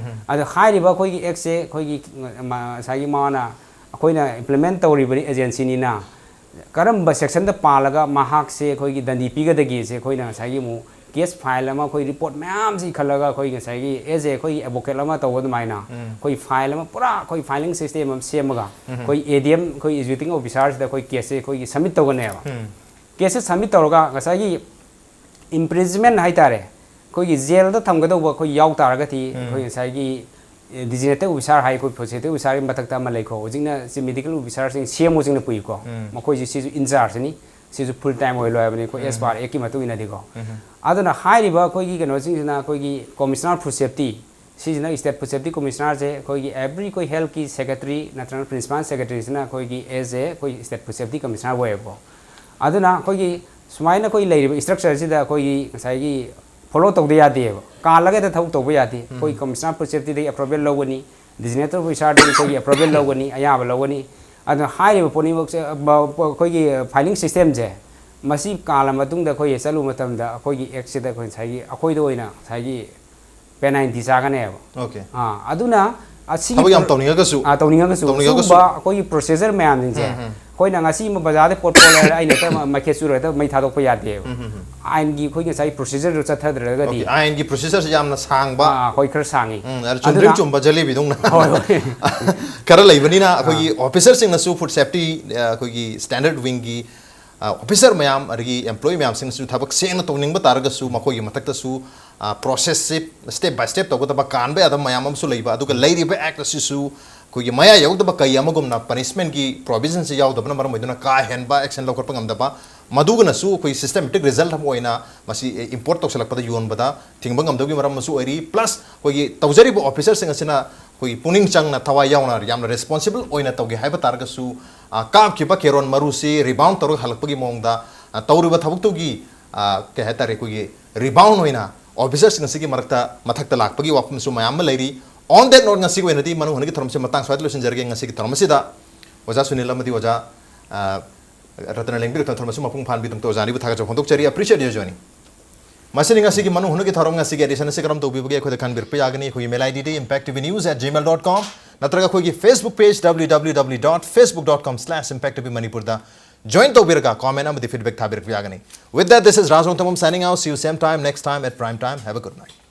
ꯑꯗꯣ ꯍꯥꯏꯔꯤꯕ ꯑꯩꯈꯣꯏꯒꯤ ꯑꯦꯛꯁꯁꯦ ꯑꯩꯈꯣꯏꯒꯤ, ꯃ-, ꯉꯁꯥꯏꯒꯤ ꯃꯥꯅ ꯑꯩꯈꯣꯏꯅ ꯏꯝꯄ꯭ꯂꯤꯃꯦꯟ ꯇꯧꯔꯤꯕ ꯑꯦꯖꯦꯟꯁꯤꯅꯤꯅ ꯀꯔꯝꯕ ꯁꯦꯛꯁꯟꯗ ꯄꯥꯜꯂꯒ ꯃꯍꯥꯛꯁꯦ ꯑꯩꯈꯣꯏꯒꯤ ꯗꯟꯗꯤ ꯄꯤꯒꯗꯒꯦꯁꯦ ꯑꯩꯈꯣꯏꯅ ꯉꯁꯥꯏꯒꯤ ꯑꯃꯨꯛ ꯀꯦꯁ ꯐꯥꯏꯜ ꯑꯃ, ꯑꯩꯈꯣꯏ ꯔꯤꯄꯣꯔꯠ ꯃꯌꯥꯝꯁꯤ ꯏꯈꯠꯂꯒ, ꯑꯩꯈꯣꯏ ꯉꯁꯥꯏꯒꯤ ꯑꯦꯖ ꯑꯦ ꯑꯩꯈꯣꯏꯒꯤ ꯑꯦꯗꯚꯣꯀꯦꯠ ꯑꯃ ꯇꯧꯕ ꯑꯗꯨꯃꯥꯏꯅ ꯑꯩꯈꯣꯏ ꯐꯥꯏꯜ ꯑꯃ, ꯄꯨꯔꯥ ꯑꯩꯈꯣꯏ ꯐꯥꯏꯂꯤꯡ ꯁꯤꯁꯇꯦꯝ ꯑꯃ ꯁꯦꯝꯃꯒ ꯑꯩꯈꯣꯏ ꯑꯦ ꯗꯤ ꯑꯦꯝ, ꯑꯩꯈꯣꯏ ꯑꯦꯛꯖꯤꯀ꯭ꯌꯨꯇꯤꯡ ꯑꯣꯐꯤꯁꯥꯔꯁꯤꯗ ꯑꯩꯈꯣꯏ ꯀꯦꯁꯁꯦ ꯑꯩꯈꯣꯏꯒꯤ ꯁꯕꯃꯤꯠ ꯇꯧꯒꯅꯦꯕ꯫ ꯀꯦꯁꯁꯦ ꯁꯕꯃꯤꯠ ꯇꯧꯔꯒ ꯉꯁꯥꯏꯒꯤ ꯏꯝꯄ꯭ꯔꯤꯖꯃꯦꯟ ꯍꯥꯏꯇꯥꯔꯦ, ꯑꯩꯈꯣꯏꯒꯤ ꯖꯦꯜꯗ ꯊꯝꯒꯗꯧꯕ ꯑꯩꯈꯣꯏ ꯌꯥꯎ ꯇꯥꯔꯒꯗꯤ, ꯑꯩꯈꯣꯏ ꯉꯁꯥꯏꯒꯤ ꯗꯤꯖꯤꯅꯦꯇꯦꯠ ꯑꯣꯐꯤꯁꯥꯔ ꯍꯥꯏ, ꯑꯩꯈꯣꯏ ꯄ꯭ꯔꯣꯁꯤꯀ꯭ꯌꯨꯇꯤꯡ ꯑꯣꯐꯤꯁꯥꯔꯒꯤ ꯃꯊꯛꯇ ꯑꯃ ꯂꯩꯀꯣ, ꯍꯧꯖꯤꯛꯅ ꯆꯤꯐ ꯃꯦꯗꯤꯀꯦꯜ ꯑꯣꯐꯤꯁꯥꯔꯁꯤꯡ, ꯁꯤ ꯑꯦꯝ ꯑꯣꯁꯤꯡꯅ ꯄꯨꯏꯀꯣ꯫ ꯃꯈꯣꯏꯁꯤ, ꯁꯤꯁꯨ ꯏꯟꯆꯥꯔꯖꯅꯤ, ꯁꯤꯁꯨ ꯐꯨꯜ ꯇꯥꯏꯝ ꯑꯣꯏ ꯂꯣꯏꯕꯅꯤ ꯑꯩꯈꯣꯏ ꯑꯦꯁ ꯄꯥꯔ ꯑꯦꯛꯀꯤ ꯃꯇꯨꯡ ꯏꯟꯅꯗꯤꯀꯣ꯫ ꯑꯗꯨꯅ ꯍꯥꯏꯔꯤꯕ ꯑꯩꯈꯣꯏꯒꯤ ꯀꯩꯅꯣꯁꯤꯡꯁꯤꯅ ꯑꯩꯈꯣꯏꯒꯤ ꯀꯣꯃꯤꯁꯅꯔ ꯐꯨꯗ ꯁꯦꯐꯇꯤ, ꯁꯤꯁꯤꯅ ꯁ꯭ꯇꯦꯠ ꯐꯨꯗ ꯁꯦꯐꯇꯤ ꯀꯣꯃꯤꯁꯅꯔꯁꯦ ꯑꯩꯈꯣꯏꯒꯤ ꯑꯦꯕ꯭ꯔꯤ ꯑꯩꯈꯣꯏ ꯍꯦꯜꯊꯀꯤ ꯁꯦꯀ꯭ꯔꯦꯇꯔꯤ ꯅꯠꯇ꯭ꯔꯒ ꯄ꯭ꯔꯤꯟꯁꯤꯄꯥꯜ ꯁꯦꯀ꯭ꯔꯦꯇꯔꯤꯁꯤꯅ ꯑꯩꯈꯣꯏꯒꯤ ꯑꯦꯖ ꯑꯦ ꯑꯩꯈꯣꯏ ꯁ꯭ꯇꯦꯠ ꯐꯨꯗ ꯁꯦꯐꯇꯤ ꯀꯣꯃꯤꯁꯅꯔ ꯑꯣꯏꯌꯦꯕꯀꯣ꯫ ꯑꯗꯨꯅ ꯑꯩꯈꯣꯏꯒꯤ ꯁꯨꯃꯥꯏꯅ ꯑꯩꯈꯣꯏ ꯂꯩꯔꯤꯕ ꯏꯁꯇ꯭ꯔꯛꯆꯔꯁꯤꯗ ꯑꯩꯈꯣꯏꯒꯤ ꯉꯁꯥꯏꯒꯤ ꯐꯣꯂꯣ ꯇꯧꯗ ꯌꯥꯗꯦꯕ, ꯀꯥꯜꯂꯒ ꯍꯦꯛꯇ ꯊꯕꯛ ꯇꯧꯕ ꯌꯥꯗꯦ꯫ ꯑꯩꯈꯣꯏ ꯀꯃꯤꯁꯅꯔ ꯄ꯭ꯔꯤꯟꯁꯤꯄꯥꯜꯗꯒꯤ ꯑꯦꯄ꯭ꯔꯨꯚꯦꯜ ꯂꯧꯒꯅꯤ, ꯗꯤꯖꯤꯅꯦꯇꯦꯠ ꯑꯣꯐꯤꯁꯥꯔꯗꯒꯤ ꯑꯩꯈꯣꯏꯒꯤ ꯑꯦꯄ꯭ꯔꯨꯚꯦꯜ ꯂꯧꯒꯅꯤ, ꯑꯌꯥꯕ ꯂꯧꯒꯅꯤ꯫ ꯑꯗꯨꯅ ꯍꯥꯏꯔꯤꯕ ꯄꯨꯝꯅꯃꯛꯁꯦ, ꯕ-, ꯕ-, ꯑꯩꯈꯣꯏꯒꯤ ꯐꯥꯏꯂꯤꯡ ꯁꯤꯁꯇꯦꯝꯁꯦ, ꯃꯁꯤ ꯀꯥꯜꯂ ꯃꯇꯨꯡꯗ ꯑꯩꯈꯣꯏꯒꯤ ꯆꯠꯂꯨꯕ ꯃꯇꯝꯗ ꯑꯩꯈꯣꯏꯒꯤ ꯑꯦꯛꯁꯤꯗ ꯑꯩꯈꯣꯏ ꯉꯁꯥꯏꯒꯤ ꯑꯩꯈꯣꯏꯗ ꯑꯣꯏꯅ ꯉꯁꯥꯏꯒꯤ ꯄꯦꯅꯥꯜꯇꯤ ꯆꯥꯒꯅꯦꯕ꯫ ꯑꯣꯀꯦ꯫ ꯑꯥ, ꯑꯗꯨꯅ ꯑꯁꯤꯒꯤ ꯊꯕꯛ ꯌꯥꯝ ꯄ꯭ꯔꯣ-, ꯇꯧꯅꯤꯡꯉꯒꯁꯨ, ꯑꯥ, ꯇꯧꯅꯤꯡꯉꯒꯁꯨ ꯇꯧꯅꯤꯡꯉꯒꯁꯨ꯫ ꯁꯤꯒꯨꯝꯕ ꯑꯩꯈꯣꯏꯒꯤ ꯄ꯭ꯔꯣꯁꯦꯁꯔ ꯃꯌꯥꯝꯁꯤꯡꯁꯦ, ꯑꯩꯈꯣꯏꯅ ꯉꯁꯤ ꯑꯃ ꯕꯖꯥꯔꯗ ꯄꯣꯠ ꯄꯣꯠ ꯂꯩꯔꯦ, ꯑꯩꯅ ꯍꯦꯛꯇ ꯃ-, ꯃꯩꯈꯦꯠ ꯆꯨꯔ ꯍꯦꯛꯇ ꯃꯩ ꯊꯥꯗꯣꯛꯄ ꯌꯥꯗꯦꯕ꯫ ꯑꯥꯏꯟꯒꯤ ꯑꯩꯈꯣꯏ ꯉꯁꯥꯏ ꯄ꯭ꯔꯣꯁꯤꯖꯔꯗꯨ ꯆꯠꯊꯗ꯭ꯔꯒꯗꯤ, ꯑꯣꯀꯦ, ꯑꯥꯏꯟꯒꯤ ꯄ꯭ꯔꯣꯁꯦꯁꯔꯁꯦ ꯌꯥꯝꯅ ꯁꯥꯡꯕ꯫ ꯑꯥ, ꯑꯩꯈꯣꯏ ꯈꯔ ꯁꯥꯡꯉꯤ꯫ ꯎꯝ, ꯑꯗ ꯆꯨꯝꯗ꯭ꯔꯤꯡ ꯑꯗꯨꯅ ꯆꯨꯝꯕ ꯖꯦꯂꯤꯕꯤꯗꯧꯅ ꯍꯣꯏ, ꯍꯣꯏ꯫ ꯈꯔ ꯂꯩꯕꯅꯤꯅ ꯑꯩꯈꯣꯏꯒꯤ ꯑꯣꯐꯤꯁꯔꯁꯤꯡꯅꯁꯨ ꯐꯨꯗ ꯁꯦꯐꯇꯤ, ꯑꯩꯈꯣꯏꯒꯤ ꯁ꯭ꯇꯦꯟꯗꯔꯗ ꯋꯤꯡꯒꯤ ꯑꯣꯐꯤꯁꯔ ꯃꯌꯥꯝ, ꯑꯗꯒꯤ ꯑꯦꯝꯄ꯭ꯂꯣꯌꯤ ꯃꯌꯥꯝꯁꯤꯡꯁꯨ ꯊꯕꯛ ꯁꯦꯡꯅ ꯇꯧꯅꯤꯡꯕ ꯇꯥꯔꯒꯁꯨ ꯃꯈꯣꯏꯒꯤ ꯃꯊꯛꯇꯁꯨ ꯄ꯭ꯔꯣꯁꯦꯁꯁꯦ ꯁ꯭ꯇꯦꯞ ꯕꯥꯏ ꯁ꯭ꯇꯦꯞ ꯇꯧꯒꯗꯕ, ꯀꯥꯟꯕ ꯌꯥꯗꯕ ꯃꯌꯥꯝ ꯑꯃꯁꯨ ꯂꯩꯕ꯫ ꯑꯗꯨꯒ ꯂꯩꯔꯤꯕ ꯑꯦꯛ ꯑꯁꯤꯁꯨ ꯑꯩꯈꯣꯏꯒꯤ ꯃꯌꯥ ꯌꯧꯗꯕ ꯀꯩ ꯑꯃꯒꯨꯝꯅ ꯄꯅꯤꯁꯃꯦꯟꯒꯤ ꯄ꯭ꯔꯣꯚꯤꯖꯟꯁꯤ ꯌꯥꯎꯗꯕꯅ ꯃꯔꯝ ꯑꯣꯏꯗꯨꯅ ꯀꯥ ꯍꯦꯟꯕ ꯑꯦꯛꯁꯟ ꯂꯧꯈꯠꯄ ꯉꯝꯗꯕ, ꯃꯗꯨꯒꯅꯁꯨ ꯑꯩꯈꯣꯏ ꯁꯤꯁꯇꯦꯃꯦꯇꯤꯛ ꯔꯤꯖꯜꯠ ꯑꯃ ꯑꯣꯏꯅ ꯃꯁꯤ ꯏꯝꯄꯣꯔꯠ ꯇꯧꯁꯤꯜꯂꯛꯄꯗ, ꯌꯣꯟꯕꯗ ꯊꯤꯡꯕ ꯉꯝꯗꯕꯒꯤ ꯃꯔꯝ ꯑꯃꯁꯨ ꯑꯣꯏꯔꯤ꯫ ꯄ꯭ꯂꯁ ꯑꯩꯈꯣꯏꯒꯤ ꯇꯧꯖꯔꯤꯕ ꯑꯣꯐꯤꯁꯔꯁꯤꯡ ꯑꯁꯤꯅ ꯑꯩꯈꯣꯏꯒꯤ ꯄꯨꯛꯅꯤꯡ ꯆꯪꯅ, ꯊꯋꯥꯏ ꯌꯥꯎꯅ, ꯌꯥꯝꯅ ꯔꯦꯁꯄꯣꯟꯁꯤꯕꯜ ꯑꯣꯏꯅ ꯇꯧꯒꯦ ꯍꯥꯏꯕ ꯇꯥꯔꯒꯁꯨ, ꯑ, ꯀꯥꯞꯈꯤꯕ ꯀꯦꯔꯣꯟ ꯃꯔꯨꯁꯤ ꯔꯤꯕꯥꯎꯟ ꯇꯧꯔꯒ ꯍꯜꯂꯛꯄꯒꯤ ꯃꯑꯣꯡꯗ, ꯑ, ꯇꯧꯔꯤꯕ ꯊꯕꯛꯇꯨꯒꯤ, ꯑ, ꯀꯩ ꯍꯥꯏꯇꯥꯔꯦ, ꯑꯩꯈꯣꯏꯒꯤ ꯔꯤꯕꯥꯎꯟ ꯑꯣꯏꯅ ꯑꯣꯐꯤꯁꯔꯁꯤꯡ ꯑꯁꯤꯒꯤ ꯃꯔꯛꯇ ꯃꯊꯛꯇ ꯂꯥꯛꯄꯒꯤ ꯋꯥꯐꯝꯁꯨ ꯃꯌꯥꯝ ꯑꯃ ꯂꯩꯔꯤ꯫ On that note, ꯉꯁꯤꯒꯤ ꯑꯣꯏꯅꯗꯤ ꯃꯅꯨꯡ ꯍꯨꯠꯅꯒꯤ ꯊꯧꯔꯝꯁꯤ ꯃꯇꯥꯡ ꯁ꯭ꯋꯥꯏꯗ ꯂꯣꯏꯁꯤꯟꯖꯔꯒꯦ꯫ ꯉꯁꯤꯒꯤ ꯊꯧꯔꯝ ꯑꯁꯤꯗ ꯑꯣꯖꯥ ꯁꯨꯅꯤꯜ ꯑꯃꯗꯤ ꯑꯣꯖꯥ, ꯑ, ꯔꯇꯅ ꯂꯦꯡꯕꯤꯔꯛꯇꯨꯅ ꯊꯧꯔꯝ ꯑꯁꯤ ꯃꯄꯨꯡ ꯐꯥꯍꯟꯕꯤꯗꯃꯛꯇ ꯑꯣꯖꯥ ꯑꯅꯤꯕꯨ ꯊꯥꯒꯠꯆꯕ ꯐꯣꯡꯗꯣꯛꯆꯔꯤ꯫ Appreciate your joining. ꯃꯁꯤꯅꯤ ꯉꯁꯤꯒꯤ ꯃꯅꯨꯡ ꯍꯨꯠꯅꯒꯤ ꯊꯧꯔꯝ꯫ ꯉꯁꯤꯒꯤ edition ꯑꯁꯤ ꯀꯔꯝ ꯇꯧꯕꯤꯕꯒꯦ ꯑꯩꯈꯣꯏꯗ ꯈꯟꯕꯤꯔꯛꯄ ꯌꯥꯒꯅꯤ꯫ ꯑꯩꯈꯣꯏꯒꯤ mail I D D impact T V news at gmail dot com ꯅꯠꯇ꯭ꯔꯒ ꯑꯩꯈꯣꯏꯒꯤ Facebook page W W W dot facebook dot com slash impact T V Manipur ꯗ join ꯇꯧꯕꯤꯔꯒ comment ꯑꯃꯗꯤ feedback ꯊꯥꯕꯤꯔꯛꯄ ꯌꯥꯒꯅꯤ꯫ With that, this is Raj Rongthambam signing out. See you same time next time at prime time. Have a good night.